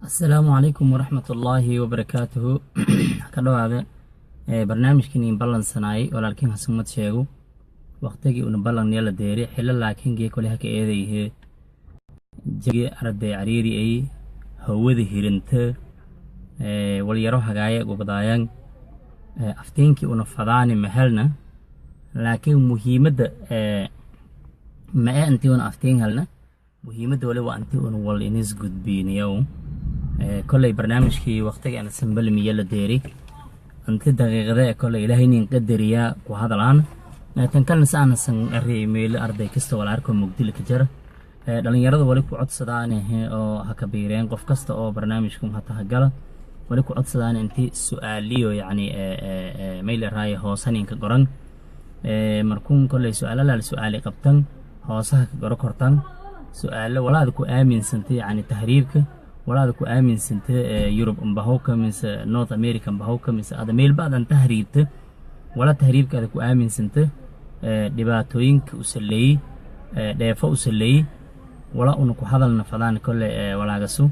Asalaamu calaykum waraxmatullaahi wabarakaatuhu. Ka dhawaada barnaamijkan in ballansanaayay walaalkiin Xasan sheego waqtigii una ballan la deeray xillo, laakiin gee kole haka eedayhe jage arday cariiri ay hawada hiranta walyaro hagaaya gobadaayaan aftiinkii una fadaani mahelna. Laakiin muhiimadda ma ee intii una aftiin helna, muhiimadda wali waa intii una wal inis gudbiinayow. Kolley barnaamijkii waqtiga ana sambalmiya la deeray inti daqiiqada ee kolley Ilaahay nin qadariyaa ku hadalaan. Tan kalena si aanasan arey meelo arday kasta wala arko mugdila ka jara, dhalinyarada wali ku codsadaan oo ha kabiireen qof kasta oo barnaamijkan hata hagala, wali ku codsadaan inti su-aaliyo yacni mayl raaya hoosaninka goran. Markuun kolley su-aalo su-aali qabtan hoosaha ka goro kortan, su-aalo walaada ku aaminsantay yacni tahriibka, walaada ku aaminsantay Yurub ambahowka mise North America ambahowka mise ada meelba adan tahriibta, wala tahriibka ada ku aaminsanta, dhibaatooyinka u saleeyey, dheefo u saleeyey, wala una ku hadalna fadaan. Kolle walaagasu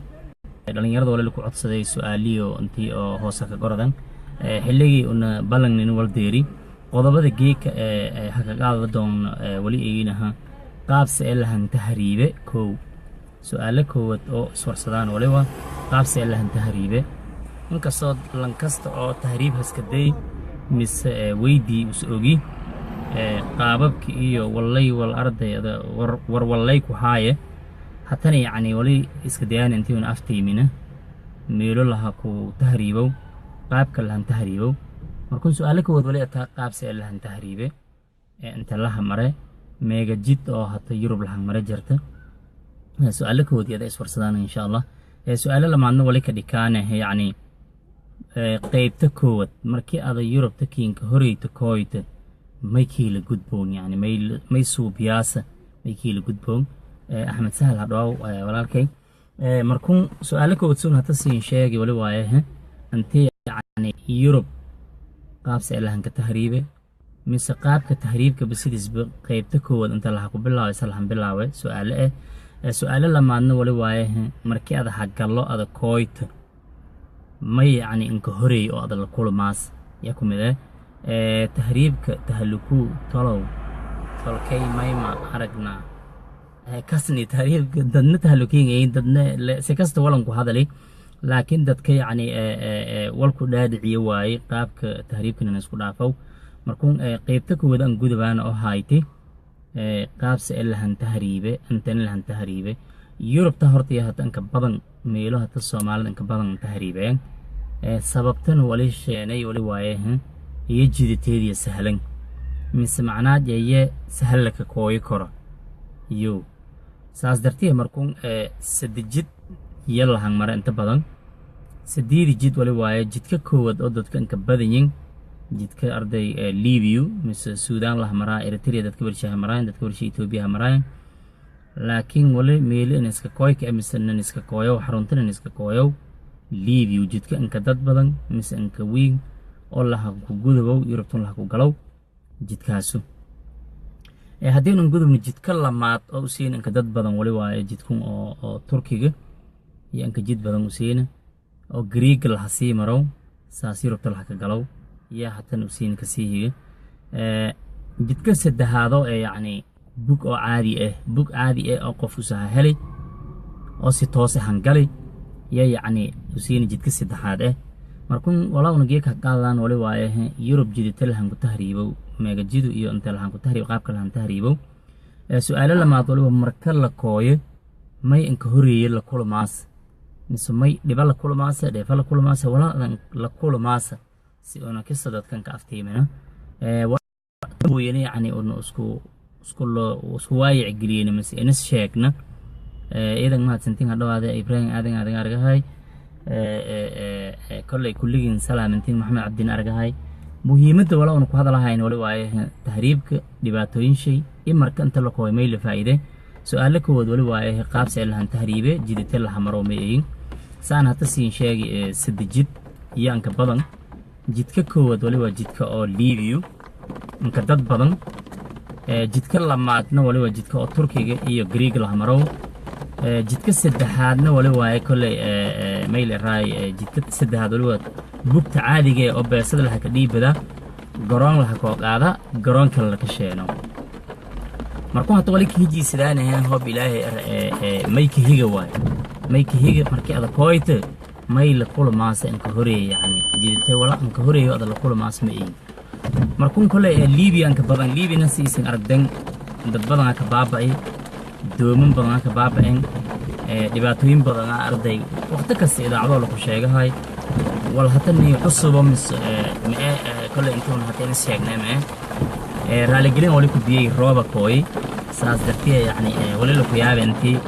dhalinyarada wala ku codsaday su-aaliyo intii oo hoose ka goradan. Xilligii una ballannin wal deeri qodobada geeka ee hakagaada doon wali eeginaha qaabse ee lahan tahriibe. Kow, su-aalo koowaad oo iswarsadaan waliba qaabse ee lahan tahriibe. Inkastoo lankasta oo tahriib haskaday mise weydii us ogi qaababki iyo wallay wal ardayda war wallay ku haaye, hatana yacni wali iska dayaan intii una aftiimina meelo laha ku tahriibow, qaabka lahan tahriibow. Markuun su-aalo koowaad wali ataa qaabse ee lahan tahriibe ee inta laha mare, meega jid oo hata Yurub lahan mare jirta. Su-aalo koowaad yada iswarsadaan insha Allah. Su-aalo lamaadna wali ka dhikaane yacni qeybta koowaad, markii ada Yurubta kiinka horeyta kooyta, may kiila gudboon, yani may suubiyaasa, may kiila gudboon? Axmed Sahal hadhoow walaalkay. Markuun su-aalo koowaad suun hata siin sheegi wali waaye intii yacni Yurub qaabse ee lahanka tahriibe mise qaabka tahriibka basidiisba qeybta koowaad inta laha ku bilaabay se lahan bilaabay, su-aalo eh. Su-aalo lamaadna wali waaye markii ada hagallo ada kooyta, may yacni inka horeey oo ada la kulmaas yaa ku mid eh tahriibka tahalukuu tolow tolkay mayma aragnaa kasni tahriibka dadna tahalukiingayin dadna si kasta walan ku hadali, laakiin dadka yacni walku dhaadhiciyo waaye qaabka tahriibkan isku dhaafow. Markuun qeybta koowaad aan gudabaana oo hayti qaabse ee lahan tahriibe, intana lahan tahriibe Yurubta horta iyo hata inka badan meelo hata Soomaalida inka badan tahriibeen. Sababtana wali sheenay wali waaye iyo jidateediya sahlan mise macnaad yeye sahal ka kooyi karo iyo saas dartiya. Markuun sadde jid iyo lahan mare inta badan. Sideedi jid wali waaye jidka koowaad oo dadka inka badanyin jidka arday Libiya mise Suudaan laha maraa, Eritrea dadka bershaha maraayan, dadka bersha Etoobiya maraayan. Laakiin wali meelo in iska kooyka mise nin iska kooyow xarunta nin iska kooyow Libiya, jidka inka dad badan mise inka wiig oo laha ku gudubow Yurubtun laha ku galow jidkaasu. Haddiinan gudubno jidka lamaad oo usiina inka dad badan wali waaye jidkun oo Turkiga iyo inka jid badan usiina oo Griiga laha sii marow saas Yurubta laha ka galow iyo hatan usiina kasii higa. Jidka saddexaado ee yacni bug oo caadi ah, bug caadi ah oo qof usaha helay oo si toos ah hangalay iyo yacni usiina jidka saddexaad ah. Markuun walaawna geeka qaadaan wali waaye Yurub jidita lahan ku tahriibow, meegajidu iyo inta lahan ku tahriib, qaabka lahan tahriibow. Su-aalo lamaad waliba marka la kooyo may inka horeeye la kulmaas mise may dhiba la kulmaasa, dheefa la kulmaasa, walaadan la kulmaasa, si una kista dadkan ka aftiimina mooyane yacni una isku loo isku waayic geliyena mise inis sheegna. Iidan mahadsantiin. Hadhawaade Ibraahim Aadan Aadan argahay, kolley kulligiin salaamantiin. Maxamed Cabdin argahay. Muhiimadda wala una ku hadalahayn wali waaye tahriibka dhibaatooyin shay i marka inta la kooy may la faa'iide. Su-aalo koowaad wali waaye qaabse lahan tahriibe, jidite laha maro may eegin. Saan hata siin sheegi sadde jid iyo anka badan. Jidka koowaad wali waa jidka oo Libiya inka dad badan. Jidka lamaadna wali waa jidka oo Turkiga iyo Griig laha marow. Jidka saddexaadna wali waaye kolley mayl raay. Jidka saddexaad wali waa bugta caadiga ee oo beesada laha ka dhiibada, garoon laha koo qaada, garoon kale laka sheeno. Markuu hata wali kahijiisadaanahan, hoob Ilaahay, may ka higa waaye, may ka higa markii ada kooyta, may la kulamaasa inka horeeya, yacni jiditay wala inka horeeyo ada la kulamaas ma ihin. Markuun kolley Libiya inka badan, Liibiyana si isan aragdan dad badanaa ka baaba'ay, dooman badanaa ka baaba'een, dhibaatooyin badanaa arday waqti kasta idaacadoo laku sheegahay. Wal hata ni cusubo mise mae kolley intuuna hata ina sheegnay mae. Raaligelin wali ku biyey rooba kooy, saas dartiya yacni wali laku yaaba intii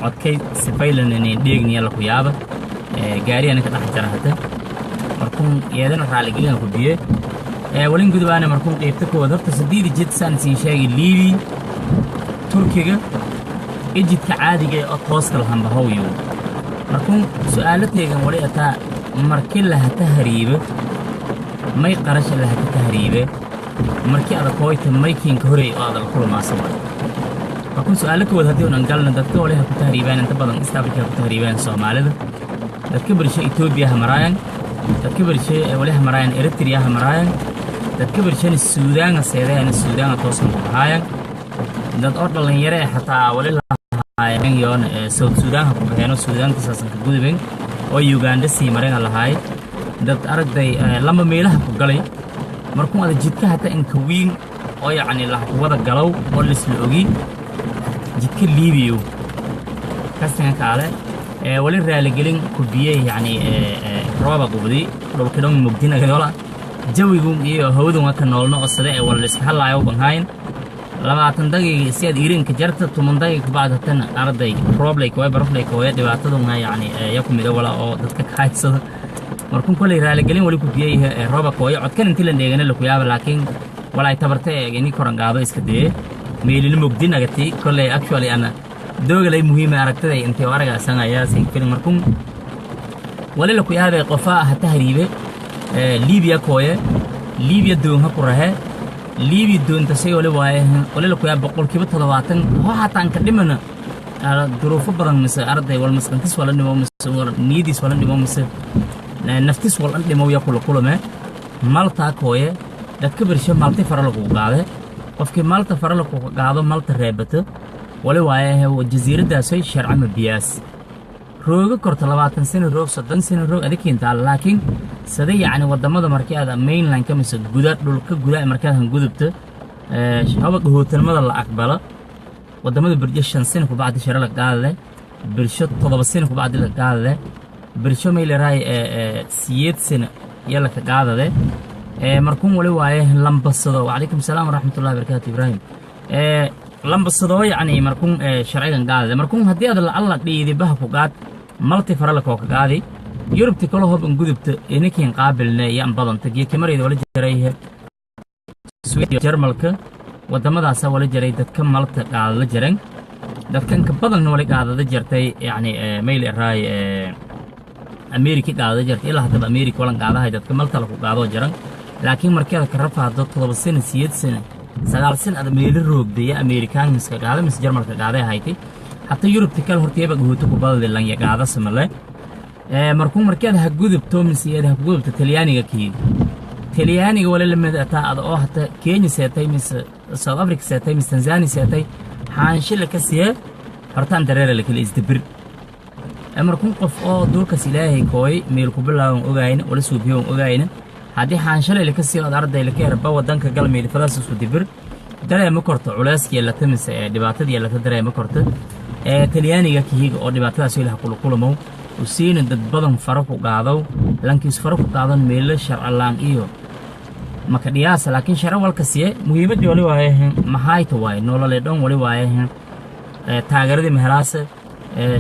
codkay sifaylaninin dheegniya laku yaaba gaari anaka dhex jara hata. Markuun iyadana raaligelin ku biye walin gudubaana. Markuun qeybta koowaad horta sadiidi jid saan siin sheegay: Liibi, Turkiga, ijidka caadiga ee oo tooska lahanbahowyo. Markuun su'aalo teegan wali ataa: marki lahata hariibe, may qarasha lahata tahriibe? Markii ada kooyta, maykiinka horey oo ada la kulamaasa waay? Markuun su'aalo kowaad haddii unan galna, dadka wali ha ku tahriibaan inta badan East Africa ha ku tahriibaan Soomaalida. Dadka bershe Etoobiya ha maraayan, dadka bershe wali ha maraayan Eritrea ha maraayan, dadka bershena Suudaanga seedayana Suudaanga toosan ku bahaayan. Dad oo dhalinyaro eh xataa wali lahaayeen yoon South Suudaan ha ku baxeeno, Suudaanta saasan ka gudubeen oo Uganda sii mareen lahaay. Dad aragday lama meelaha ku galay. Markuu ada jidka hata inka wiin oo yacni lah wada galow oo lisla ogi jidka Liibiyo kastanka kaale wali raaligelin ku biyey, yacni rooba qubdi, dhulka dhan mugdinagadola, jawigu iyo hawadun ka noolno oo sade ee wala liska hadlaayo banhayn. 20 daqiiqa si aad irinka jarta, 10 daqiiqa kabacdi hatan arday rooblay kooye, baraflay kooye, dhibaataduna yacni ya ku mida wala oo dadka ka haysada. Markun koley raaligelin wali ku biyey rooba kooye, codkan intii la dheegana laku yaaba, laakiin walaay tabarta ee ini koran qaado iska dee meelina mugdinagati. Koley actually ana doogalay muhiima aragtiday intay aragaasan ayaa sin filin. Markun wali laku yaabay qofaa ha tahriibe, Libiya kooye, Libiya doon ha ku rahe, Libiya doonta say wali waaye. Wali laku yaaba 70% ho hataan ka dhimana duruufo badan mise arday wal maskantis wala dhimo mise wal niyadiis wala dhimo mise naftis wal dhimo ya kula kulame. Malta kooye, dadka bersho Malti fara lagu qaade. Qofkii Malta fara lagu qaado, Malta reebato, wali waaye jasiiraddaasay sharcama biyaas rooga korto 20 sano roog, 30 sano roog adikintaa. Laakiin sida yacni wadamada markii aad mainlandka mise guda dhulka guda markii aad gudubto, haba qahootinimada la aqbalo wadamada berjo 5 sano kubacdi shara la qaadale, bersho 7 sano kubacdi la qaadale, bersho mayleraay 8 sano iyo laka qaadade. Markuun wali waaye lambasado. Wacalaykum salaam waraxmatullahi barakaatu, Ibraahim. Lambasado yacni markuun sharcigan qaadade. Markuun haddii aad lacalla dhiidibaha ku qaad Malti farala koo ka qaadi, Yurubti kala hob in gudubta inakiin qaabilne iyo an badanta geekamarayda wala jaray Sweden, Jarmalka, wadamadaasa wala jaray dadka Malta qaadada jiran. Dadka inka badan wali qaadada jirtay yacni mayl eraay Amerika qaadada jirtay. Ilaa haddaba Amerika walan qaadahay dadka Malta laku qaadoo jiran. Laakiin markii aad ka rafaado 7 sano, 8 sano, 9 sano aad meelo roogdaya, Amerikaan miska qaada mise Jarmalka qaaday haytay. Hataa Yurubta kale horteeba gahoota ku badada lanya qaada samale. Markuu markii aad ha gudubto mise aad ha gudubto Talyaaniga, kii Talyaaniga wala lamid ataa ada oo hata Kenya seetay mise South Africa seetay mise Tanzania seetay, xaanshi la ka siye hortaan dareere la kala isdabir. Markun qof oo duurkas Ilaahay kooy meel ku bilaawan ogayna wala suubiyoon ogayna, haddii xaanshale la ka siiyo, ad arday la ka herba wadanka gal meel fadaas isku dibir dareema korto culeyskii la tamise ee dhibaatadii la dareema korto. Ee Talyaaniga kihiga oo dhibaatadaas ilaha kula kulamow usiina dad badan faro ku qaadaw, lankiis faro ku qaadan meelo sharcalaan iyo maka dhiyaasa, laakiin shara walka siye. Muhiimadii wali waaye maxayta waaye nolole dhan wali waaye taageeradii mahelaase,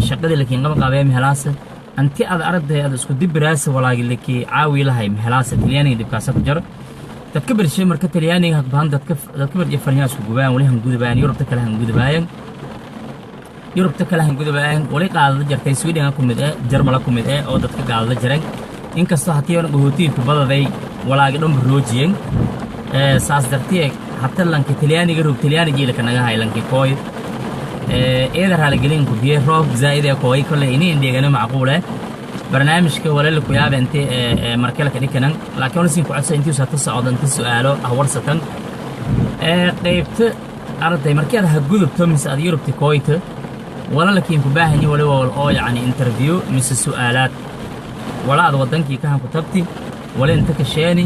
shaqadii lakiin qaban qaabee mahelaase, anti aad aragtay aad isku dibiraase walaagi lakii caawi lahay mahelaase. Talyaaniga dhibkaasa ku jaro dadka bershay. Marka Talyaaniga hakbahan, dadka bershay farnyaa isku gubaan, wali hangudubaayan Yurubta kale hangudubaayan, Yurubta kale hangudubaayan. Wali qaadada jartay Sweden ku mid eh, Jarmala ku mid eh oo dadka qaadada jiran, inkastoo hatii oona qaxootiga kubadaday walaagi dhanba roojiyeen. Saas dartiye hata lanka Talyaaniga roog, Talyaaniga ilaka naga hay lanki kooy. Eeda raaligelin ku biye, roob zaa'id ee kooy kolley ini indheegana macquule. Barnaamijka walala ku yaaba inti markale ka dhikanan, laakiin wala siin ku codsa intii usata socdo inti su'aalo ah warsatan. Qaybta arday markii aad ha gudubto mise aad Yurubta kooyta, wala lakiin ku baahanyi waliba wal oo yacni interview mise su'aalaad, wala aad waddankii kahan ku tabti, wala inta ka sheeni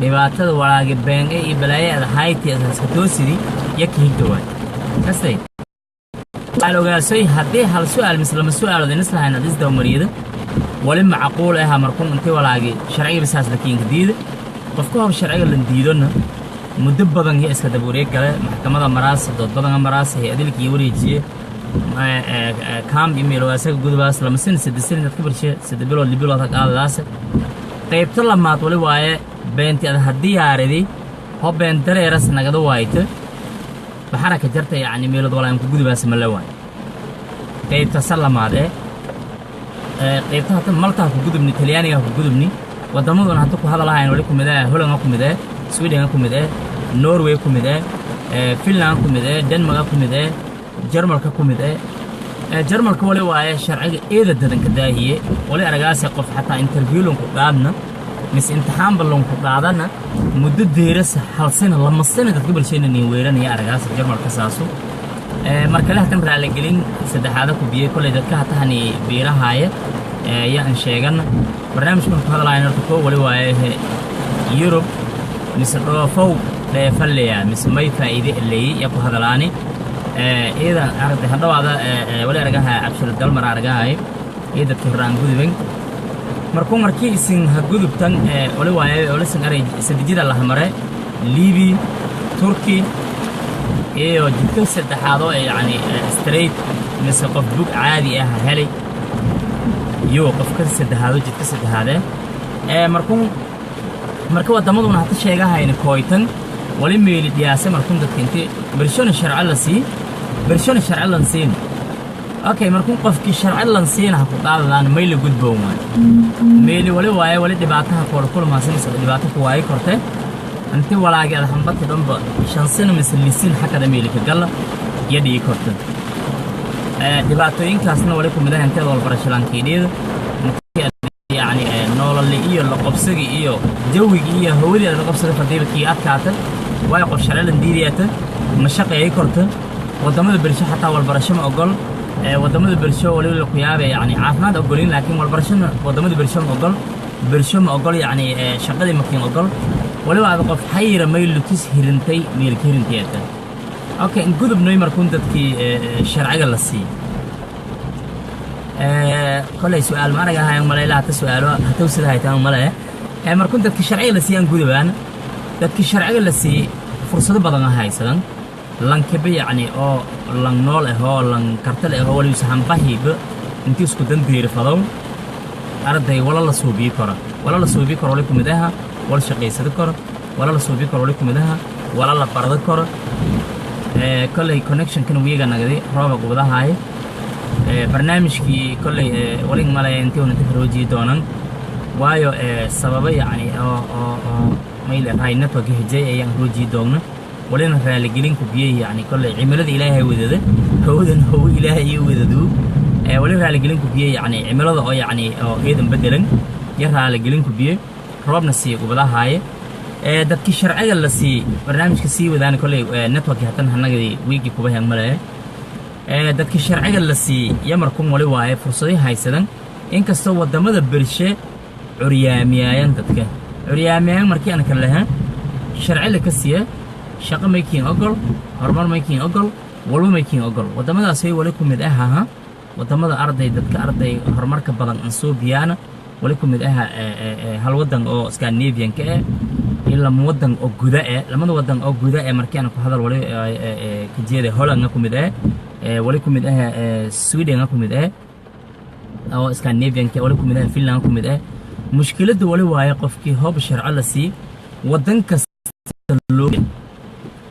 dhibaatada walaagi beenge iyo balaaye aad hayti aad haska toosidi ya ka higda waay kastay. Waxaan ogaasay haddii hal su'aal mise lama su'aalood inis lahayn aad isdawmariyada, wali macquul ah markun intii walaagi sharciga bisaas lakiinka diida. Qofka hor sharciga lan diidona muddo badan iyo iska daba wareeg gale, maxkamada maraas, dood badan maraas, hay-adilkii wareejiye kaam email waa isaga gudubaas 2 sano, 3 sano dadka barshe, 3 bilood, 6 bilood ha qaadadaas. Qaybta lamaad wali waaye beenti ad haddii yaaridi ho been dareeras nagada waayto baxara ka jarta, yacni meelood walaan ku gudubaas ma la waay. Qaybta sa lamaad ee qaybta hata Malta ku gudubni, Talyaaniga ku gudubni, waddamaduna hadda ku hadalahayn wali ku mid ah Holland ku mid ah, Sweden ku mid ah, Norway ku mid ah, Finland ku mid ah, Denmark ku mid ah, Jarmalka ku mid ah. Jarmalka wali waaye sharciga eeda dadanka daahiye. Wali aragaase qof xataa interview lanku qaadna mise imtixaanba lanku qaadana muddo deerasa hal sano, 2 sano dadka bulshada nin weeranaya aragaasa Jarmalka saasu. Markale hatan raaligelin saddexaada ku biyey kolley dadka hatahani biirahaaya yaa aan sheegana. Barnaamijkan ku hadlahayn horta koo wali waaye Yurub mise dhoofow dheefaleya mise may faa'iide leeyey yaa ku hadalaani. Iidan aragtay hadhawaada wali aragaha Cabshir Dalmar aragahay iyo dadka horaan guduban. Markuu markii isin ha gudubtan, wali waaye walisin aray sadejida lahamare Libi, Turki iyo jidka saddexaad oo yacni straight mise qof bug caadi ah helay iyo qofka saddexaado jidka saddexaadee. Markuu marka waddamaduna hata sheegahayna kooytan wali meeli dhiyaase. Markun dadka inti bershona sharci la sii, bershona sharci lan siin. Okay, markun qofkii sharci lan siina ha ku qaadadaan may la gudboon waay meeli wali waaye wali dhibaataha koola kulmaasa mise dhibaato ku waayi korte inti walaagi ad hambati dhanba 5 sano mise lisin xakada meeli ka galla iyo dhigi korta. Dhibaatooyinkaasna wali kumid ah inteed walbarasho laankiidhiyada, yacni noolole iyo la qabsiga iyo jawiga iyo hawadii aad la qabsada fadiiba kii adkaata waayo qof sharci lan diidayata ma shaqeeyay korta. Waddamada bersho xataa walbarasho ma ogol. Waddamada bersho waliba la ku yaabay yacni caafimaad ogolin, laakiin walbarashona waddamada bersho ma ogol, bersho ma ogol, yacni shaqadii makiin ogol. Waliba aad qof xayira may lutis hirintay meelka hirinteeda. Okay, gudubnoy markuun dadkii sharciga la siiyey. Kolay su-aal ma aragahayan malayla hata su-aalo hata sida haytaan male. Markuun dadkii sharciga la siiyaan gudubaan. Dadkii sharciga la siiyey fursado badan a haysadan lankaba, yacni oo lang nool ah oo lang kartal ah oo waliba hanbahiiba intii isku dandiiri fadow arday wala la suubiyi karo, wala la suubiyi karo wali kumid aha wala shaqaysado karo, wala la suubiyi karo wali kumid aha wala la barado karo. Kolley connectionkan wiiga nagadi rooba gubadahaay. Barnaamijkii kolley walin malaya intii una faroojiyi doonan, waayo sababo yacni oo mayl raay network hijay ayaan roojiyi doogna. Walina raaligelin ku biyey, yacni kolley cimilada Ilaahay wadada, hawadan hawo Ilaahay iyo wadadu. Wali raaligelin ku biyey yacni cimilada oo yacni oo eedan bedelan iyo raaligelin ku biyey roobna siiya gubadahaaye. Dadkii sharciga la siiyey barnaamijka sii wadaana kolley networkii hatan hanagadi wiigii kuba heen malaya. Dadkii sharciga la siiyey yamarkun wali waaye fursadii haysadan, inkastoo waddamada bershe curyaamiyaayan dadka curyaamiyaayan. Markii aan kala lahaan sharci la ka siiya, shaqo maykiin ogol, horumar maykiin ogol, walba maykiin ogol. Waddamadaasay wali ku mid ahaha waddamada arday dadka arday horumarka badan ansuubiyaana wali ku mid aha hal waddan oo Scandinavian-ka eh iyo lama waddan oo guda eh. Lamada waddan oo guda eh markii aan ku hadal wali ka jeeda Holland ku mid ah, wali ku mid ah Sweden ku mid ah oo Scandinavian-ka, wali ku mid ah Finland ku mid ah. Mushkiladda wali waaye qofkii hoob sharco la sii waddan kasta loo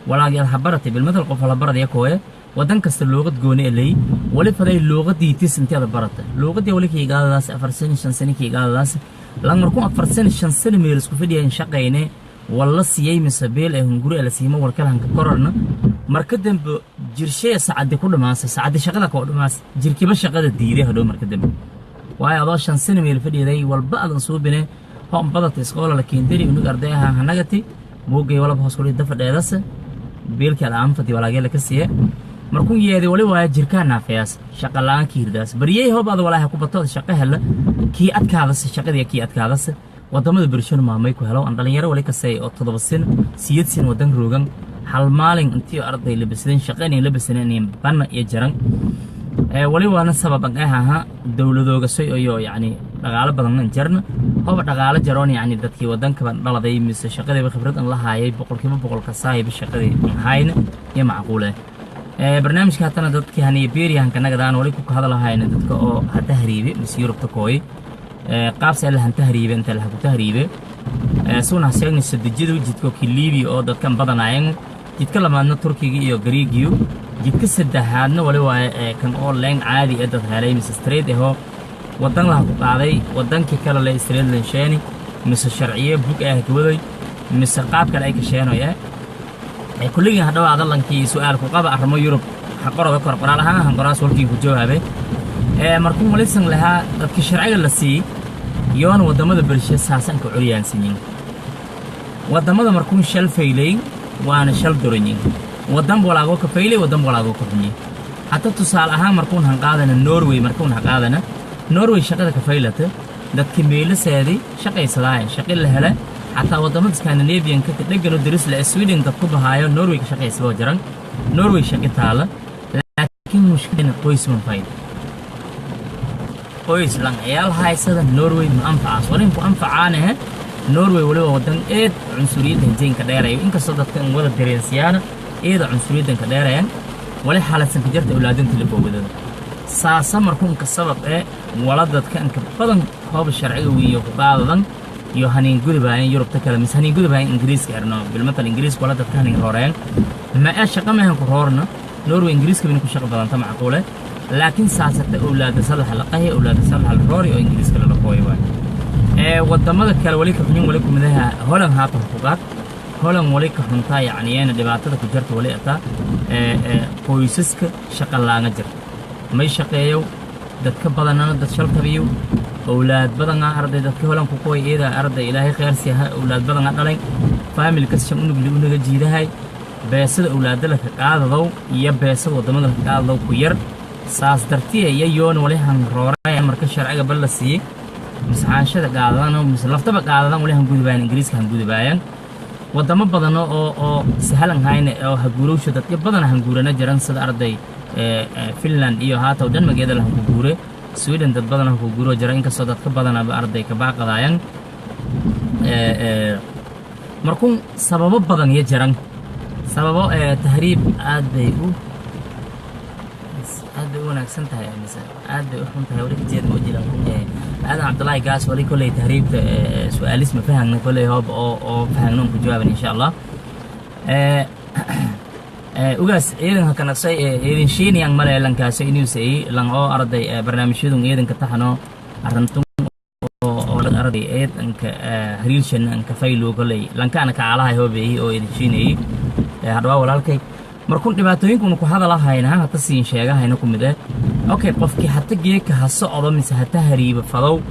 walaagi aad habaratay bilmatal qof wala baradaya kooye waddan kasta luuqad gooni elay wali faday luuqadii tis intii aad barata luuqadii wali kiigaadadaas 4 sano, 5 sano kiigaadadaas lang. Markuu 4 sano, 5 sano meel isku fadhiya in shaqayne walla siiyey mise beel ee hunguri la siimo warkala hanka kororna marka dambe Jirshee sacadi ku dhamaasa, sacadi shaqada koo dhamaas, jirkiba shaqada diiday hadhow marka dambe, waayo adoo 5 sano meel fadhiiday, walba adan suubine, hon badata iskoola la keendari, unug arday ahaa hanagati buuggay walaba hoos kudhi dafa dheedase biilkii ad aanfati walaagee laka siiye. Markuu yeeday wali waaya jirkaa naafeyaas, shaqa la'aan ki hirdaas baryey. Hob ada walaaha ku bato shaqo hela, kii adkaadase shaqadii kii adkaadase. Wadamada bershona maamay ku helo an dhalinyaro wali kasay oo 7 sin, 8 sin wadan roogan, hal maalin intii arday labasadeen shaqa inay labasaneen banna iyo jaran. Wali waana sababan ahaha dowladoogasay iyo yacni dhaqaalo badan jarna. Hoba dhaqaalo jaroon, yacni dadkii wadanka dhaladay mise shaqadiiba khibrad an la haayay 100% kasaayiba shaqadii hayna iyo macquule. Barnaamijka hatana dadkii haniya beeriyahanka nagadaan wali ku hadalahayna dadka oo hata hariibe mise Yurubta kooy, qaabse alla hanta hariibe, inta laha ku tahriibe. Suuna sheegnay sadejadu jidko ki Liibiya oo dadkan badanaayan, jidka labaadna Turkiga iyo Gariigiyo, jidka saddexaadna wali waaye kan oo leen caadi ee dad helay mise straight ahoo wadan laha ku qaaday wadankii kale le straight lansheeni mise sharciye bug ah kawaday mise qaab kale ay ka sheenoya. Kulligii hadhow adallankii su'aal ku qaba arrimo Yurub xaqorada kor qoraal ahaan han qoraas walkii ku jawaabe. Markuu walisan lahaa dadkii sharciga la siiyey yoona waddamada bershe saasanka curyaansanyin. Waddamada markuu shal faylayn waana shal duranyin, waddan walaagoo ka faylay, waddan walaagoo ka xunyin. Hata tusaale ahaan markuun han qaadana Norway, markuun han qaadana Norway, shaqada ka faylata dadka meelaseedii shaqaysadaayan, shaqi la hele. Xataa waddamada Scandinavianka ka dhegano daris le Sweden dad ku bahaayo Norway ka shaqaysadoo jiran, Norway shaqi taala. Laakiin mushkilana qoys man fayda, qoys lan ciyaal haysada Norway ma anfacaas. Walin ku anfacaanahe Norway waliba wadan eed cunsuriyadda hinjeenka dheerayo, inkastoo dadka in wada dareensiyaana eeda cunsuriyaddan ka dheerayan. Wali xaaladsan ka jarta awlaadinta la boogadada saasa markuunka sabab ee wala dadka inka badan hooba sharciga wiiyo ku qaadadan iyo haniin gudubaayan Yurubta kale mise haniin gudubaayan Ingiriiska erno. Bilmatal Ingiriiska wala dadka haniin rooreen ma ee shaqa mehan ku roorna Norway. Ingiriiska bina ku shaqa badanta macquule, laakiin saasata awlaada salaxa la qahi, awlaada salaxa la roori oo Ingiriiska lala kooyo waay. Ee wadamada kale wali ka xunyin wali kumidaha Holland haata xuquuqaad Holland wali ka xuntaa, yacni yeena dhibaatada ku jirta wali ataa ee qoysaska shaqa laanga jirta, may shaqeeyo dadka badanana, dad shaltabiyo owlaad badanaa arday. Dadka Holland ku kooy iyada arday Ilaahay khayr siiha, owlaad badanaa dhalay, family kas shan unug unaga jiidahay. Beesada owlaada la ka qaadadow iyo beesada wadamada la ka qaadadow ku yar, saas dartiya iyo yoon wali han rooray marka sharciga bal la siiyey mise xaanshada qaadadan mise laftaba qaadadan wali han gudubaayan Ingiriiska han gudubaayan. Wadamo badan oo sahlan hayne oo haguurowsha dadka badan hanguurana jiran, sida arday Finland iyo haataw Denmark-eeda la hanku guure, Sweden dad badan hanku guuro jira, inkastoo dadka badanaba arday ka baaqadaayan. Markuun sababo badan iyo jiran sababo tahriib aad bay u wanaagsan tahay mise aad bay u xun tahay wali kajeed ma jiran. Aadan Cabdullaahi Gaas wali kolley tahriibta su-aalis ma fahagna, kolley hoob oo fahagna ku jawaaban insha Allah. Ugaas ciidanka kanaqsay ciidan shiiniyang male lankaasi inuusay lan oo arday barnaamijyadun ciidanka taxano arintun oo arday eedanka hariirshan anka faylo kolley lankaana kacaalahay hoobeeyey oo idin shiinayay hadhawaa walaalkay. Markuun dhibaatooyinkuna ku hadalahayna hata siin sheegahayna ku mid eh. Okay, qofkii hata geeka ha socdo mise hata hariiba fadow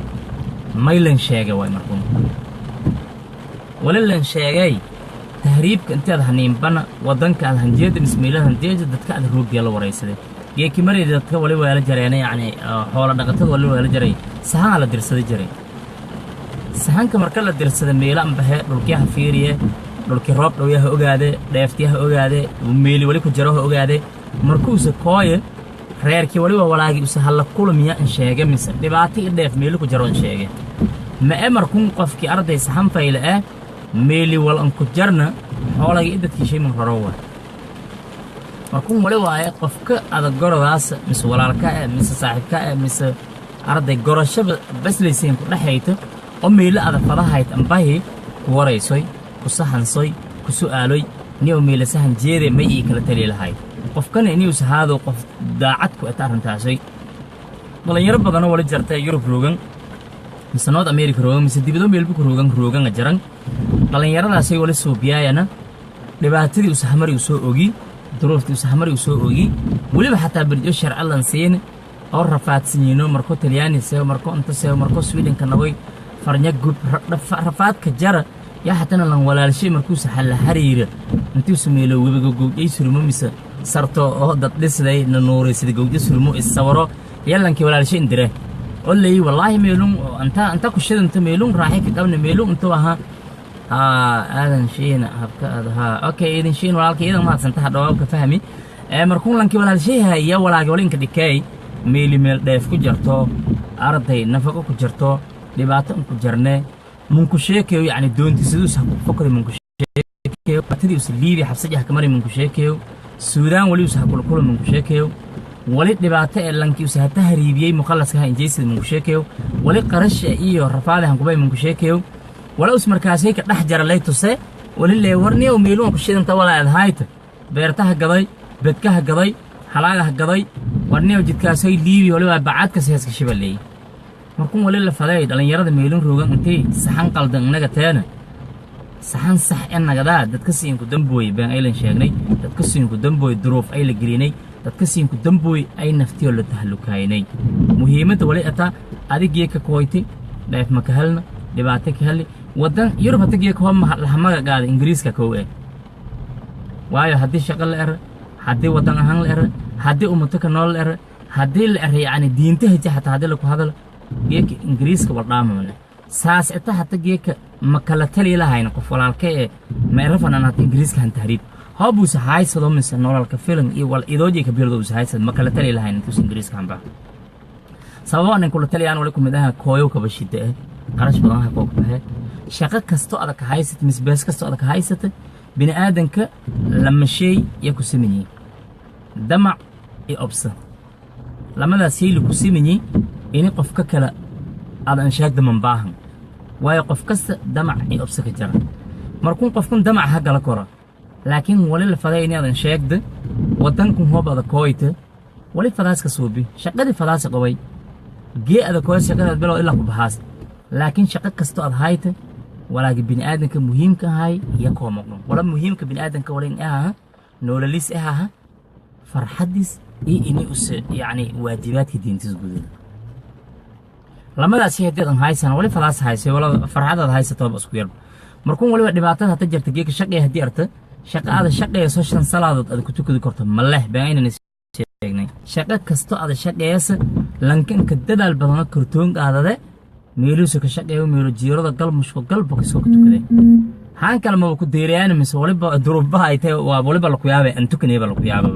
maylan sheegay waay. Markuun wali lan sheegay tahriibka intaad haniinbana wadanka aad hanjeeda mise meelaha hanjeeda dadka aad roogdiya la waraysaday. Geeki mareedi dadka wali weela jareena, yacni xoola dhaqatada wali weela jaray, sahanaa la dirsaday jiray. Sahanka marka la dirsada meelo anbaxe, dhulkyaha fiiriye, dhulkii roob dhowyaha ogaade, dheeftiyaha ogaade, meeli wali ku jaro ha ogaade. Markuuse kooye reerkii waliba walaagii use halla kulmiya in sheege mise dhibaato i dheef meeli ku jaro in sheege. Ma e markun qofkii arday sahan fayle eh meeli wal an ku jarna xoolagii i dadkii shay man raro waay. Markun wali waaye qofka adag gorodaas mise walaalka eh mise saaxiibka eh mise arday gorashaba baslaysiin ku dhexayto oo meelo adag fadahayt ambahi ku waraysoy, ku sahansoy, ku su'aaloy niyow meelo sahan jeede may ii kala tali lahayd. Qofkana inuu sahaado qof daacad ku eta arrintaasay. Dhalinyaro badanoo wali jarta Yurub roogan mise North America roogan mise dibado meelbu ku roogan rooganga jaran. Dhallinyaradaasay wali suubiyaayana dhibaatadii usahamari u soo ogi. Duruuftii usahamari uu soo oogi weliba xataa berjo sharci lan siin oo rafaadsanyiino. Marko Talyaani seew, marko inta seew, marko Swedenka nagoy, farnya gub, rafaadka jara yaa hatana lan walaalshay. Markuusa xalla hariira intuu sameelo webiga gowjay surmo mise sarto oo dad dhisday na nuuray sida gowja surmo issawaro yalankii walaalshay indire oo leeyi: "Wallaahi meelun anta anta ku shidanta, meelun raaxay ka qabna, meelun intuu ahaa." Haa, Aadan Shiina habka aad haa. Okay, Iidan Shiin, walaalka iidan mahadsanta hadhawaabka fahmi. Markuun lankii walaalshay haya walaagi walinka dhikeey meeli meel dheef ku jarto, arday nafaqo ku jarto, dhibaato un ku jarne munku sheekeyo. Yacni doonti siduus ha ku fakri munku sheekeyo, batidii us Liibiya xabsajah kamari munku sheekeyo, Suudaan wali us ha kulakula munku sheekeyo, wali dhibaato ee lankii us ha tahriibiyey mukhallaska ha injeysida munku sheekeyo, wali qarasha iyo rafaada hankubay munku sheekeyo, wala us markaasay ka dhex jara lay tuse. Wali lee warniyow meeluwan ku shidanta walaa adhayta, beertaha gaday, bedkaha gaday, halaagaha gaday, warniyow jidkaasay Liibiya waliba bacaadkas heeska shibaleeyey. Markuun wali la faday dhallinyarada meelun roogan intay saxan qaldan innaga teena saxan sax e nagadaa. Dadka siinku dambooy been aylan sheegnay, dadka siinku dambooy duruuf ay la gelinay, dadka siinku dambooy ay naftiyo la tahallukaynay. Muhiimadda wali ataa adigii ka kooyti dheef ma ka helna, dhibaato ka heli waddan Yurub hatagii koo lahamaga qaada Ingiriiska kow eh. Waayo, haddii shaqo la ere, haddii waddan ahaan la ere, haddii ummato ka nool la ere, haddii la ere, yacni diinta heja xataa haddii laku hadalo, geeka Ingiriiska waldhaamamane. Saas ita hata geeka ma kala tali lahayna qof walaalka ee ma erafanan hata Ingiriiska han tahriib hoobuusa haysado mise nololka filan iyo wal idooji ka bildo usa haysad, ma kala tali lahayn intuusa Ingiriiska hanbaa. Sababo anan kula taliyaan wali kumid aha: kooyow kaba shida eh, qarash badan ha koo kabaxe, shaqo kasto adag ka haysata mise bees kasto adag ka haysata. Bini aadanka lama shay ya ku sameeyey: damac iyo obsa. Lamadaas shay ku sameeyey ini qofka kale aad anshaagda man baahan. Waayo, qof kasta damac iyo obsa ka jara. Markuun qofkun damac ha gala koro, laakiin wali la faday inaadan sheegda waddankun hoob ada kooyta wali fadaaska suubi, shaqadii fadaasa qabay gee ada kooy, shaqadaad bilow ilaa ku baxaas. Laakiin shaqo kasto aad hayta, walaagi bini'aadanka muhiimka ahay iyo koo maqno wala muhiimka bini'aadanka wala in ahaha noolalis ahaha farxadiis iyo ini use yacni waajibaadka diintiis gudada. Lamadaasi haddii adan haysan, wali fadaas haysay, wala farxadaad haysatooba isku yarba. Markuun waliba dhibaatada hata jirta geeka shaqaya haddii arta shaqa aada shaqayso, shan salaadood aad ku tukadi karto ma leh. Been aynan sheegnay, shaqo kasto aada shaqaysa, lankanka dadaal badano kartoon qaadade meeluusa ka shaqeeyo, meelo jiirada gal, mushko galba kasoo ka tukaday. Haan kale maba ku deeriyaan mise waliba duruubaha ay tahay waa waliba laku yaabay aan tukanayba laku yaaba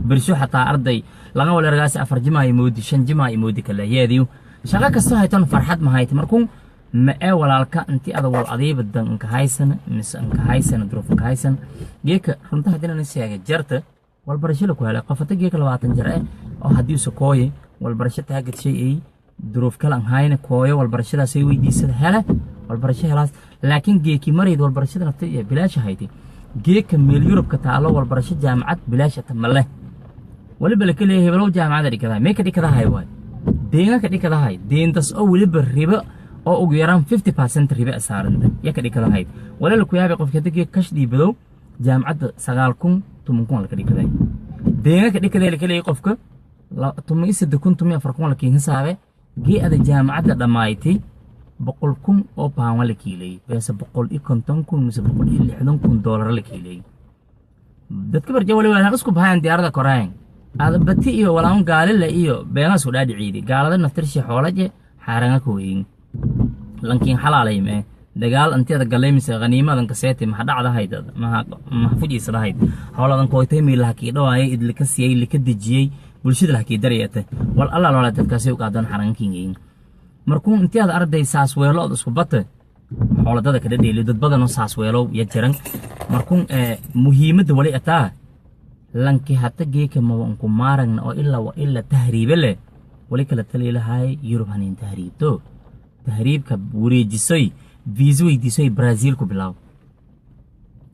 bersho xataa arday laga wala ragaasi afar jimaa iyo moodi, shan jimaa iyo moodi kale yeediyo. Shaqo kastoo haytan farxad ma hayta. Markuun ma ee walaalka intii ada wal adiiba dan inka haysana mise inka haysana duruuf inka haysana. Geeka runta haddii na sheegay jarta walbarasho la ku helay qofata geeka 20 jir eh oo haddii usa kooye walbarasho taagad shay ay duruuf kale aan hayna kooyo, walbarashadaasay weydiisada hele walbarasho helaas. Laakiin geeki marayd walbarashada nafta iyo bilaasha haytay. Geeka meel Yurubka taalo walbarasho jaamacad bilaashata ma leh. Waliba laka leeyahay hebelow jaamacada dhikadahay, mee ka dhikadahay waay deegaanka dhikadahay deentas oo weliba ribo oo ugu yaraan 50% ribe saaranta ya ka dhikadahayd. Wali laku yaabay qofka hadda geek kash dhiibadow jaamacadda 9,000, 10,000 laka dhikaday, deegaanka dhikaday laka leeyahay qofka 13,000, 14,000 la kiin hisaabe. Gee ada jaamacadda dhammaaytay 100,000 oo pound la kiileeyey, beese 150,000 mise $160,000 la kiileeyey. Dadka barja wali waa isku bahayaan diyaarada koraayan ada bati iyo walaan gaalile iyo beenaas ku dhaadhiciidi gaalada naftirshi xoolaje xaaranga ka weyin lankiin xalaalay mee dagaal intiyada galay mise khaniimadan kaseeti maxa dhacdahayd, maha maha fujiisadahayd xooladan koytay miilaha kii dhawaayay idlika siiyey lika dejiyey bulshada laha kii daryata wal alla loola dadkaasi u qaadan xarankiin. Markuu intii aad arday saas weelo ood isku bata xooladada kala dheeliyo dad badanoo saas weelow ya jiran. Markuun muhiimadda wali ataa lanki hata geeka maba unku maaragna oo ilaa wa ilaa tahriibe leh wali kala tali lahaay Yurub hanin tahriibto, tahriibka wareejisoy, viisa weydiisoy, Brazil ku bilaw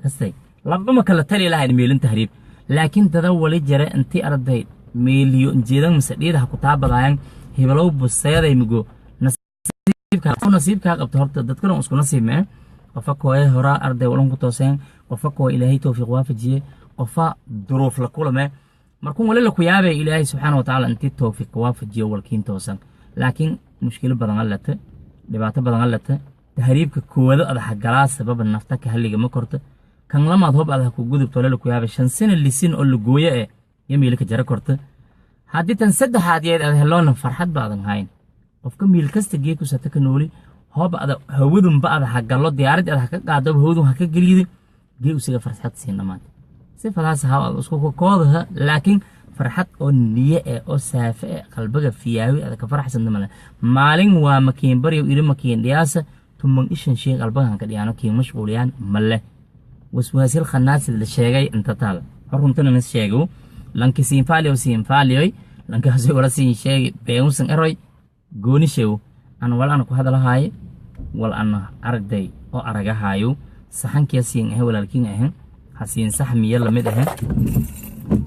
kastay labama kala tali lahayn meelin tahriib. Laakiin dada wali jare intii arday meeliyo injeedan mise dhiidaha ku taabadaayan hibelow buseeday migo nasiibkaa qabto. Horta dadkana isku nasiib mee qofa kooye horaa arday walan ku tooseen, qofa koo Ilaahay towfiiq waafajiye. Qofa duruuf la kulame. Markuun wali la ku yaabay Ilaahay subxaana wa tacaala intii towfiiq waafajiyo walkiin toosan, laakiin mushkilo badan allata, dhibaato badan allata. Tahriibka koowado adaxa galaa sababa nafta ka halliga ma korto. Kan lamaad hob adaha ku gudubto, wali la ku yaabay 5 sano lisin oo lagooyo eh iyo miilka jara korto. Haddii tan saddexaad yeed ad heloona, farxad baadan hayn. Qofka miil kasta geekusata ka nooli, hoob ada hawadunba ada ha gallo, diyaarad ada ha ka qaado, hawadun ha ka geliydo, gee usiga farxad siin dhamaad sifadaas ha isku koodaha, laakiin farxad oo niye eh oo saafe eh, qalbiga fiyaawi ada ka faraxsan male. Maalin waa makiin baryo iri makiin dhiyaasa 15 shay qalbigan ka dhiyaano kiin mashquuliyaan male. Waswaasil khanaasid la sheegay inta taal horuntana nas sheego. Lanki siinfaaliyo siinfaaliyoy, lankaasi wala siin sheegi beenusan eroy gooni sheego. An wal ana ku hadalahaaye, wal ana aragday oo aragahaayo, saxankiya siin ahe, walaalkiin ahe ha siin saxmiya lamid ahe.